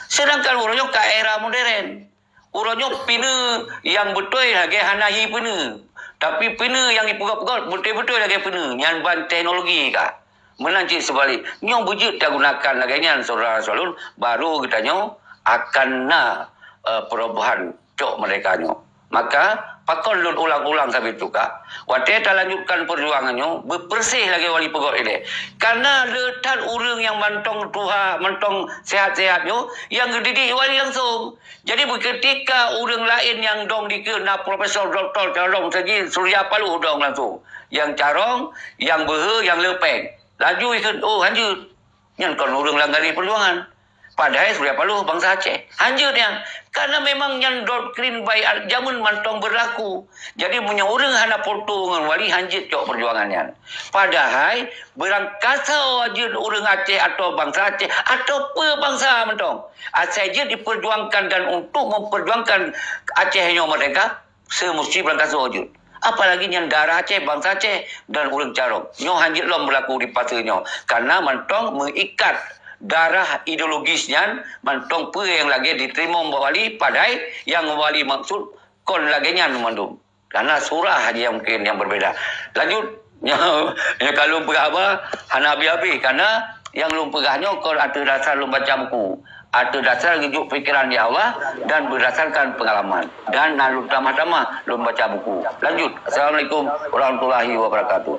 Sedangkan uroe nyoe ka era modern. Uroe nyoe pineue nyang beutôi lagée hana hi pineue. Tapi pineue nyang jipeugöt-peugöt beutôi-beutôi lagèe pineue, nyan ban teknologi ka. Meunan cit seubalék, nyoe beujeuet tagunakan lagèe nyan, syedara-syedara lôn, baru geutanyoe akan na, eh, perubahan cok merdeka nyoe. Maka, pakon lôn ulang-ulang sabe tu ka, watèe talanjutkan peujuangan nyoe, beupeureuséh lagèe Wali peugöt ilèe. Karena le that ureueng nyang mantong tuha, mantong sehat-sehat nyoe, nyang geudidik Wali langsong. Jadi, beuketika ureueng laén nyang dong dikeue na profesor, doktor, carông saji, Surya Paloh dong langsung. Nyang carông, nyang beuhe, nyang le pèng. Laju ikheun, "Oh, hanjeuet. Nyan kon ureueng lam garéh peujuangan." Padahai Surya Paloh bansa Aceh. Hanjeuet nyan. Karena memang nyan doktrin baik jameun mantong berlaku. Jadi, meunyoe ureueng hana poto ngon Wali, hanjeuet cok peujuangan nyan. Padahai, beurangkasoe jeuet ureueng Aceh atawa bansa Aceh, atawa peue bansa mantong. Asai jeuet diperjuangkan dan untuk memperjuangkan Aceh nyoe merdeka, seumusti beurangkasoe jeuet. Apalagi nyan darah Aceh, bansa Aceh, dan ureueng carông. Nyoe hanjeuet lom berlaku di fase nyoe. Karena mantong meuikat darah ideologis nyan, mantong peue nyang lagèe jiteurimong bak Wali, padahai nyang Wali maksud kon lagèe nyan mandum. Karena surah aja yang mungkin yang berbeda. Lanjut, nyoe ka lôn peugah haba hana habéh-habéh, karena nyang lôn peugah nyoe kon ateueh dasar lôn baca buku. Ateueh dasar geujok pikiran di Allah dan berdasarkan pengalaman. Dan na lôn tamah-tamah lôn baca buku. Lanjut. Assalamualaikum warahmatullahi wabarakatuh.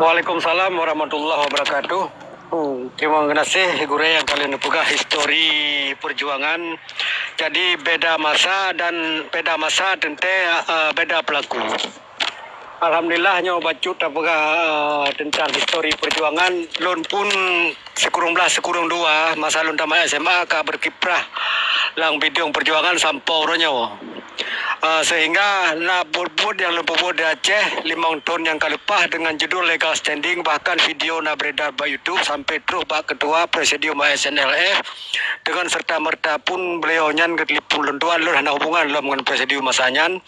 Waalaikumsalam warahmatullahi wabarakatuh. Hmm, terima kasih gurèe nyang ka lheueh neupeugah histori perjuangan. Jadi, beda masa dan beda masa teuntèe, eh, beda pelaku. Alhamdulillah, nyoe bacut tapeugah, eh, teuntang histori perjuangan. Lôn pun sikureueng blaih sikureueng dua, masa lôn tamat S M A ka berkiprah lam bidang perjuangan sampoe uroe nyoe. Eh, sehingga na buet-buet nyang lôn peubuet di Aceh limong thon nyang ka leupah dengan judul Legal Standing, bahkan video na beredar bak YouTube sampai troh bak ketua presidium A S N L F. Dengan serta-merta pun beliau nyan geutelepon lôn tuan, lôn hana hubungan lom ngon presidium masa nyan.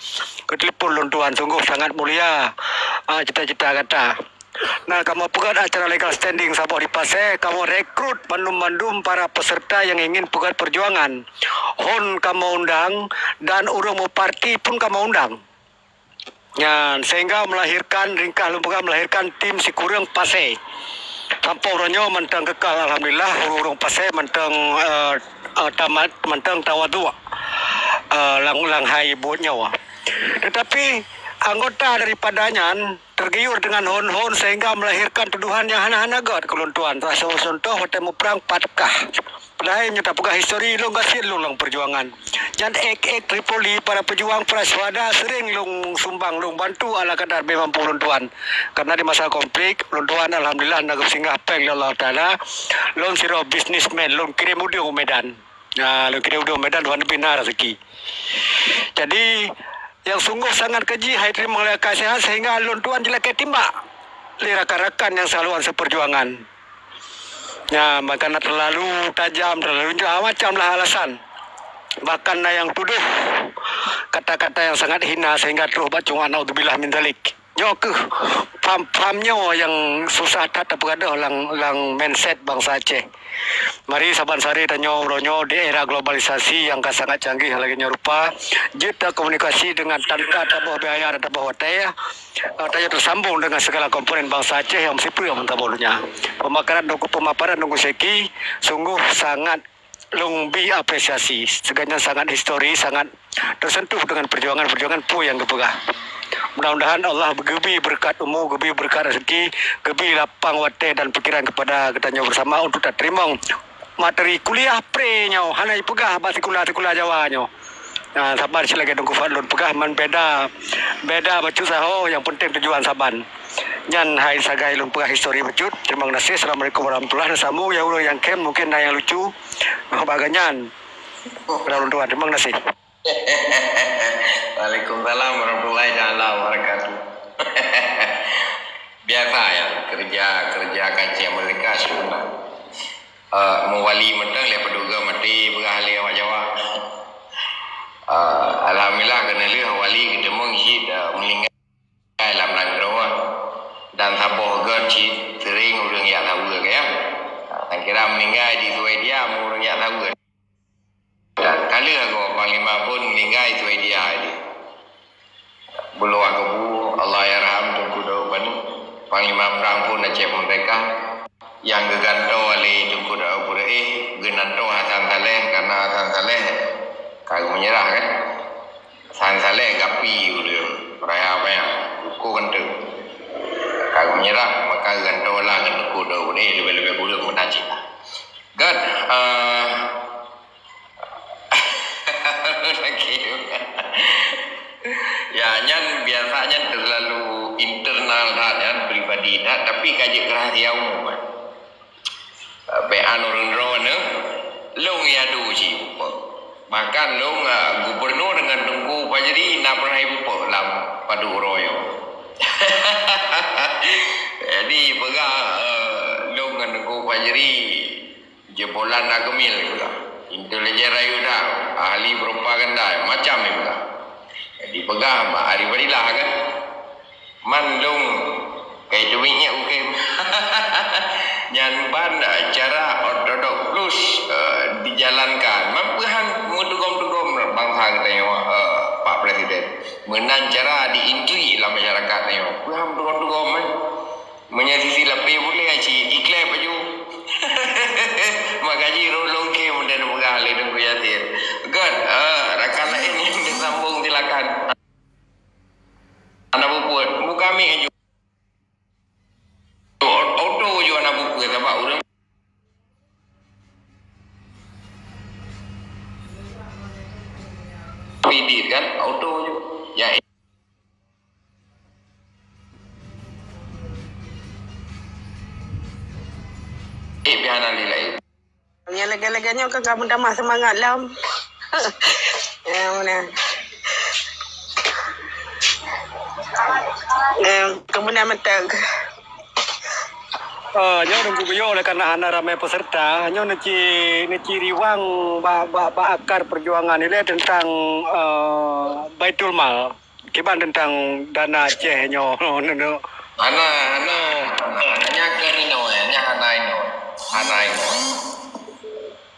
Geutelepon lôn tuan, sungguh sangat mulia, ah, cita-cita gata. Nah, kamoe peugöt acara legal standing saboh di Pasè, kamoe rekrut bandum-bandum para peserta nyang ingin peugöt perjuangan. Hon kamoe undang dan ureueng meuparti pun kamoe undang. Nyan, sehingga melahirkan, ringkah lôn peugah, melahirkan tim sikureueng Pasè. Sampoe uroe nyoe mantong keukal, alhamdulillah, ureueng-ureueng Pasè mantong, eh, eh, tamat, mantong tawaduk, eh, lam, lam hai buet nyoe. Tetapi anggota daripada nyan tergiur dengan hon-hon sehingga melahirkan tuduhan nyang hana-hana göt keu lôn tuan. Salah satu contoh, watèe muprang pat kah. Padahai meunyoe tapeugah histori, lôn gasien lôn lam perjuangan. Nyan ék-ék Tripoli, para pejuang, para syuhada sering lôn sumbang, lôn bantu ala kadar beu mampu lôn tuan. Karena di masa konflik, lôn tuan alhamdulillah na geusinggah péng lé Allah Taala. Lôn sidroe businessman, lôn kirém udeueng u Medan. Nah, lôn kirém udeueng u Medan, Tuhan leubeh na raseuki. Jadi, nyang sungguh sangat keji hai teurimong lé Akasha sehingga lôn tuan jilakèe timbak lé rakan-rakan nyang saluan seuperjuangan. Nyan, bahkan na terlalu tajam, terlalu macam lah alasan. Bahkan na nyang tuduh kata-kata nyang sangat hina sehingga troh bak cungan, naudzubillah min dzalik. Nyoe keuh paham-paham nyoe nyang susah that tapeugadôh lam, lam mindset bansa Aceh. Mari saban sare tanyoe uroe nyoe di era globalisasi nyang ka sangat canggih lagèe nyoe rupa, jeuet takomunikasi dengan tanpa taboh biaya dan taboh watèe, eh, tanyoe tersambung dengan segala komponen bansa Aceh nyang meusipeue meutabôh donya. Pemakaran Teungku, pemaparan Teungku Syeki sungguh sangat lôn bi apresiasi. Sigoe nyan sangat histori, sangat tersentuh dengan perjuangan-perjuangan peue nyang geupeugah. Mudah-mudahan Allah geubi beureukat umu, geubi beureukat raseuki, geubi lapang watèe dan pikiran kepada geutanyoe bersama untuk tateurimong materi kuliah pre nyoe, hana jipeugah bak sikula-sikula Jawa nyoe. Nah, saban cit lagèe Teungku Fadlon peugah, man beda, beda bacut saho, nyang penting tujuan saban. Nyan hai sagai lôn peugah histori bacut. Terima kasih. Assalamualaikum warahmatullahi wabarakatuh. Sambung ya ureueng nyang khem, mungkin na nyang lucu. Bak gobnyan. Keudroe lôn tuan. Terima kasih. Waalaikumsalam warahmatullahi taala wabarakatuh. Biasa ya, kerja, kerja kacang mereka sebenarnya. Eh, meuwali mantong lé peudugah maté peugah lé awak Jawa. Eh, alhamdulillah, keuneulheueh wali geuteumeung cit, eh, meuninggai lam nanggroe, dan saboh göt cit sering ureueng jak saweue, ka ya. Eh, nyang kira meuninggai di Swedia, meu ureueng jak saweue. Dan ka lheueh goe Panglima phon meuninggai Swedia jih. Buluak Kebu, Allahyarham Teungku Daud Bani, Panglima Prang phon Aceh Merdeka, nyang geugantoe lé Teungku Daud Peureulée, geunantoe Hasan Saleh, karena Hasan Saleh ka geumeunyeurah kan. Hasan Saleh gapi ureuëng raya payah, uko kanteu. Ka geumeunyeurah, maka geugantoe lah keu Teungku Daud Peureulée, leubeh-leubeh ureuëng meunan cit. Gét, eh, Ya, nyan biasa nyan terlalu internal that, nyan pribadi that, tapi ka jeuet keu rahasia umum, kan. Bék an ureuëng droeneuh, lôn yadu cit. Bahkan lôn, ah, gubernur dengan Teungku Fajri na pernah ipupo lam padub uroe nyoe. Jadi, peugah, eh, lôn ngon Teungku Fajri, Jebolan na geumil juga. Intelijen rayeuk that, ahli propaganda, macam ni juga. Jadi peugah bak Ari Fadilah kan. Man lôn kai teubiet nyak ukem. Nyan ban cara ortodok plus, eh, dijalankan. Man peuhan meutugom-tugom bansa geutanyoe, eh, Pak Presiden. Meunan cara diintrik lam masyarakat tanyoe. Peuhan meutugom-tugom kan. Meunyoe sisi lapéh puléh cit, iklep aju. Mak gaji rot lôn khem dan peugah lé Teungku Yasir. Gét, eh, rakan laén nyang teusambong silakan. Hana peubuet, buka mic aju. Oto ju hana peubuet sabab ureuëng Pidit kan, oto ju. Ya, Eh, pih hana lé laén. Nyang lagèe-lagèe nyoe ka kamoe tamah seumangat lom. Ya, meunan. Eh, kemudian mantap. Ah, nyoe Teungku Guyue, oleh karena hana ramé peserta, nyoe neuci, neuci riwang bak, bak, bak akar perjuangan ilèe tentang, eh, Baitul Mal. Kiban teuntang dana Aceh nyoe, neuneu? Hana, hana, hana. Nyan keuh inoe, nyan hana inoe. Hana inoe.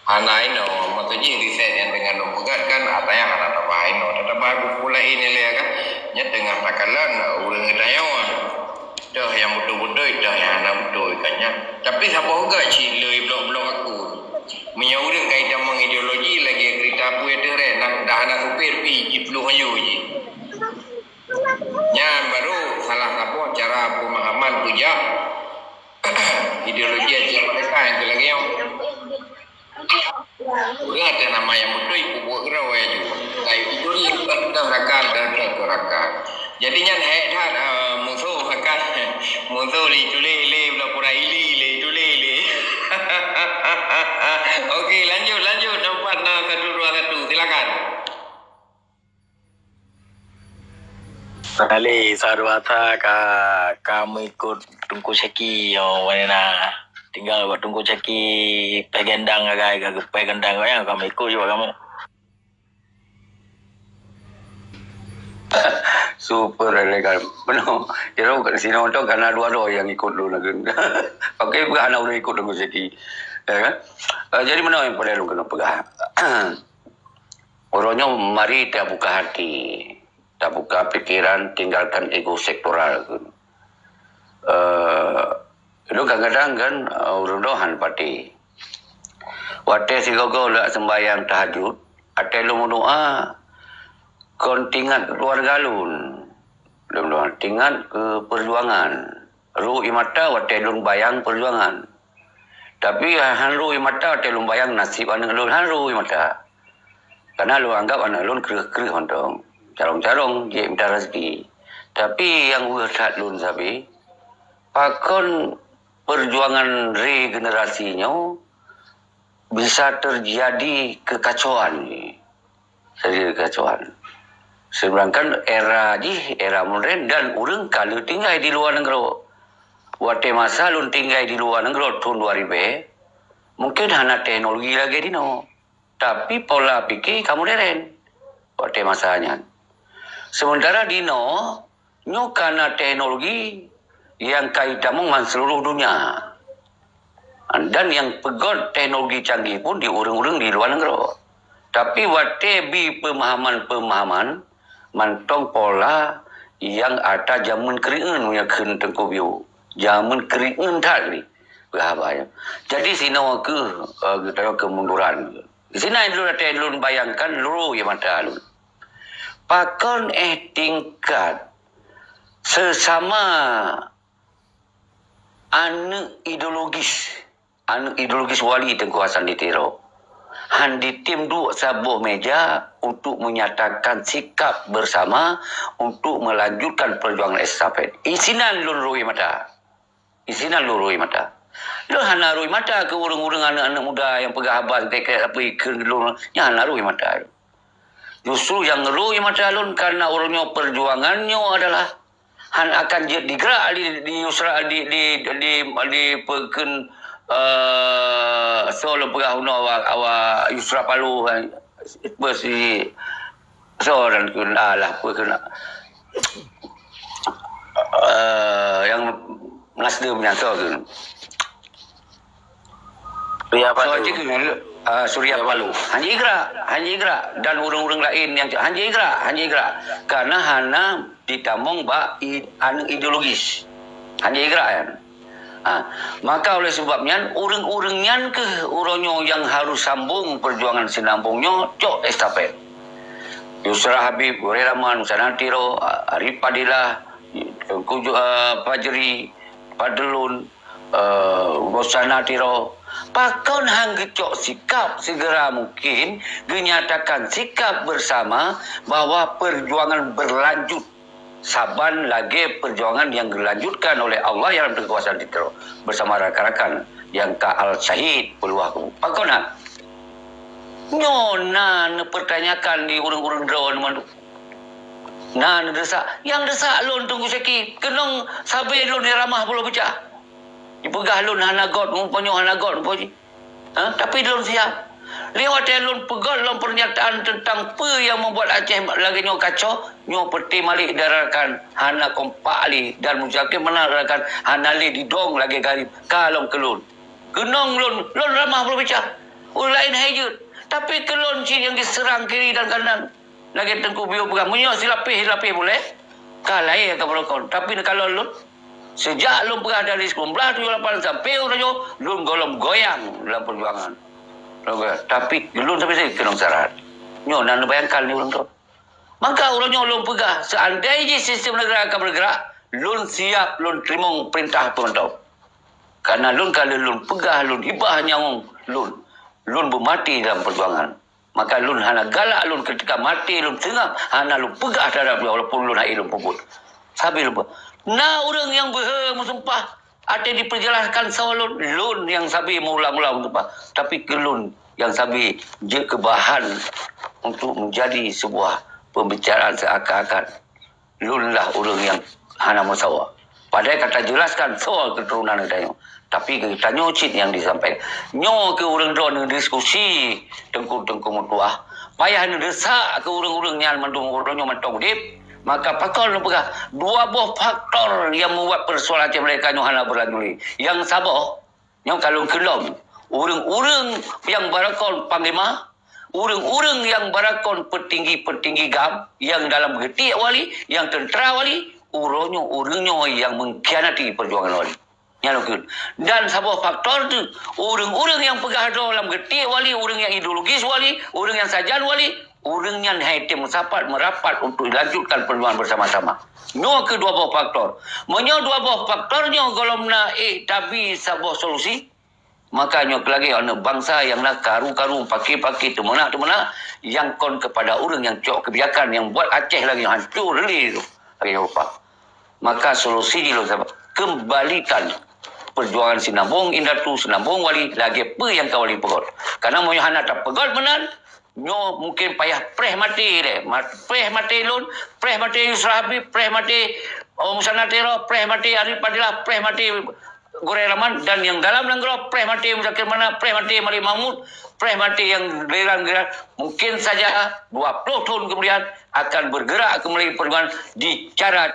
Hana inoe. Maksud jih riset nyang teungoh lôn peugah kan, ata nyang hana tabah inoe. Tabah buku laén ilèe kan. Nyan teungoh takalon ureueng geutanyoe. Toh nyang beutôi-beutôi, toh nyang hana beutôi kan nyan. Tapi saboh gét cit lé blok-blok aku. Meunyoe ureueng ka itamong ideologi lagèe keurita apui ateueh rèl, nah, dah hana supir pih jiplueng aju jih. Nyan baru salah saboh cara peumahaman peujak ideologi Aceh Merdeka nyang keu lagèe nyoe. Ureueng ateueh nama nyang beutôi peubuet keudroe aju. Tapi peujuri bukan tutoh rakan, dan tutoh rakan. Jadi nyan hék that, ah, musoh rakan. Musoh lé tuléh lé, pura-pura ili lé tuléh lé. Oke, lanjut, lanjut. Nampak na satu dua satu. Silakan. Kali sa dua sa ka, ka meuikot Teungku Syaki, oh, mana na. Tinggal buat Teungku Syaki pèh gendang, ka, ka, pèh gendang, ka, ka meuikot juga kamu. Super elegan. Benar. Jadi, sinoe tu karena dua-dua yang ikut dulu lagi. Pakai bukan anak udah ikut Teungku Syaki. Ya kan? Eh, jadi, mana yang perlu kena pegang? Uroe nyoe mari tabuka hati, tabuka pikiran, tinggalkan ego sektoral. Eh, lôn kadang-kadang kan, eh, ureueng droe han pati. Watèe sigoe-goe lôn sembahyang tahajud, watèe lôn meudoa, kon teuingat keuluwarga lôn. Lôn doa teuingat keu peujuangan. Rô ie mata watèe lôn bayang peujuangan. Tapi han rô ie mata watèe lôn bayang naseb aneuk lôn, han rô ie mata. Karena lôn anggap aneuk lôn kreueh-kreueh mantong, carông-carông jeuet mita raseuki. Tapi nyang weueh that lôn sabe, pakon peujuangan regenerasi nyoe bisa teujadi keukacauan. Jadi keucauan. Sedangkan era jih, era modern dan ureueng ka lheueh tinggai di luwa nanggroe. Watèe masa lôn tinggai di luwa nanggroe thôn dua ribèe, mungken hana teknologi lagèe dinoe. Tapi pola pike ka modern watèe masa nyan. Sementara dinoe, nyoe ka na teknologi nyang ka itamong ngon seluruh dunia. Dan nyang peugöt teknologi canggih pun di ureueng-ureueng di luwa nanggroe. Tapi watèe bi peumahaman-peumahaman mantong pola Nyang ata jameun keureuen meunyoe kheun Teungku Bio. Jameun keureuen that lé peugah haba nyan. Jadi sinoe kheueh, eh, geutanyoe kemunduran. Sinan lôn até lôn bayangkan lôn rô ie mata lôn. Pakon éh tingkat sesama aneuëk ideologis, aneuëk ideologis wali Teungku Hasan di Tiro, han jitem duek saboh meja untuk menyatakan sikap bersama untuk melanjutkan perjuangan estafet. Isinan lôn rô ie mata. Isinan lôn rô ie mata. Lôn hana rô ie mata keu ureuëng-ureuëng aneuëk-aneuëk muda nyang peugah haba teuka apa ikheun lôn, nyan hana rô ie mata. Justru nyang rô ie mata lôn karena ureuëng nyoe perjuangan nyoe adalah han akan jeuet digrak di, di Yusra, di, di, di, di peukheun, eh, soe lôn peugah unoe awak, awak Yusra Paloh, eh, apa si, soe dan kheun, alah, peukheun, eh, nyang Nasdem nyan soe kheun. Surya Paloh. Soe cit kheun, eh, Surya Paloh. Han jeuet igrak, han jeuet igrak. Dan ureuëng-ureuëng laén nyang han jeuet igrak, han jeuet igrak. Karena hana jitamong bak i-, aneuëk ideologis. Han jeuet igrak nyan. Ha, maka oleh sebab nyan, ureuëng-ureuëng nyan kheueh uroe nyoe nyang harus sambong perjuangan Sinambong nyoe cok estafet. Yusra Habib, Gurée Rahman, Musanna Tiro, Arif Fadilah, Teungku Ju-, eh, Fajri, Fadlun, eh, Musanna Tiro, pakon han geucok sikap segera mungkin geunyatakan sikap bersama bahwa perjuangan berlanjut saban lagée perjuangan nyang geulanjutkan oleh Allah nyang dalam keukuasaan Tiro bersama rakan-rakan nyang ka al-syahid peuluwah kubu. Pakon han? Nyoe na neupeurtanyakan di ureuëng-ureuëng droeneuh mandum. Na neudeusak. Nyang deusak lôn Teungku Syaki, keunong sabe lôn di ramah pulo peucah. Jipeugah lôn hana got, mupanyoe hana got, mupanyoe. Ha? Tapi lôn siap. Lewat watée lôn peugah lôn pernyataan tentang peue nyang membuat Aceh lagée nyoe kacau, nyoe peuti malik darakan hana kompak lé dan meusyakil meunan darakan hana lé didong lagée garib ka lom keu lôn. Keunong lôn, lôn ramah pulo peucah. Ureuëng laén hai jeuet. Tapi keu lôn cit nyang diseurang kiri dan kanan. Lagée Teungku Bio peugah, meunyoe silapéh-silapéh bulée, ka laén ka beurokon. Tapi neukalon lôn, sejak lôn peugah dari sikureueng blaih tujoh lapan sampai uroe nyoe, lôn gohlom goyang dalam perjuangan. Lôn goyang. Tapi lôn sampai sabe keunong syarat. Nyoe na neubayangkan lé ureuëng droe. Maka uroe nyoe lôn peugah, seandai jih sistem negara ka bergerak, lôn siap lôn teurimong peurintah peumantong. Karena lôn ka lheueh lôn peugah, lôn hibah nyawöng lôn. Lôn beumaté dalam perjuangan. Maka lôn hana galak lôn ketika maté lôn seungab hana lôn peugah terhadap nyoe walaupun lôn hai lôn peubuet. Sabe lôn peugah. Na ureuëng nyang beuhe meusumpah, até jipeujelaskan soe lôn, lôn nyang sabe meuulang-ulang meusumpah. Tapi keu lôn nyang sabe jeuet keu bahan untuk menjadi sebuah pembicaraan seakan-akan lôn lah ureuëng nyang hana meusawa. Padahai ka tajelaskan soe keuturonan geutanyoe. Tapi geutanyoe cit nyang disampaikan. Nyoe keu ureuëng droe neudiskusi teungku-teungku meutuah. Payah neudeusak keu ureuëng-ureuëng nyan mandum ureuëng nyoe mantong udeb. Maka pakon lôn peugah, dua boh faktor nyang membuat persoalan Aceh Merdeka nyoe hana berlanjut lé. Nyang saboh, nyoe ka lôn kheun lom, ureuëng-ureuëng nyang barakon panglima, ureuëng-ureuëng nyang barakon peutinggi-peutinggi gam, nyang dalam geutiek wali, nyang teuntra wali, uroe nyoe ureuëng nyoe nyang mengkhianati perjuangan wali. Nyan lôn kheun. Dan saboh faktor tu, ureuëng-ureuëng nyang peugah droe lam geutiek wali, ureuëng nyang ideologis wali, ureuëng nyang sajan wali, ureuëng nyan hai tem meusapat meurapat untuk dilanjutkan perjuangan bersama-sama. Nyoe keu dua boh faktor. Meunyoe dua boh faktor nyoe gohlom na ék tabi saboh solusi, maka nyoe keu lagée aneuëk bansa nyang na karu-karu, paki-paki, teumeunak-teumeunak, nyang kon keupada ureuëng nyang cok keubijakan nyang buat Aceh lagée nyoe hancor lé tu, lagée nyoe rupa. Maka solusi jih lôn sapat, kembalikan perjuangan Sinambong Indatu, Sinambong Wali, lagée peue nyang ka wali peugöt. Karena meunyoe hana tapeugöt meunan, nyoe mungkin payah preh maté deh. Ma-, preh maté lôn, preh maté Yusra Habib, preh maté, oh, Musanna Tiro, preh maté Arif Fadilah, preh maté Gurée Rahman, dan nyang dalam nanggroe, preh maté Muzakir Manaf, preh maté Malik Mahmud, preh maté nyang giliran-giliran. Mungkin saja dua puluh thon kemudian akan bergerak kembali perjuangan di cara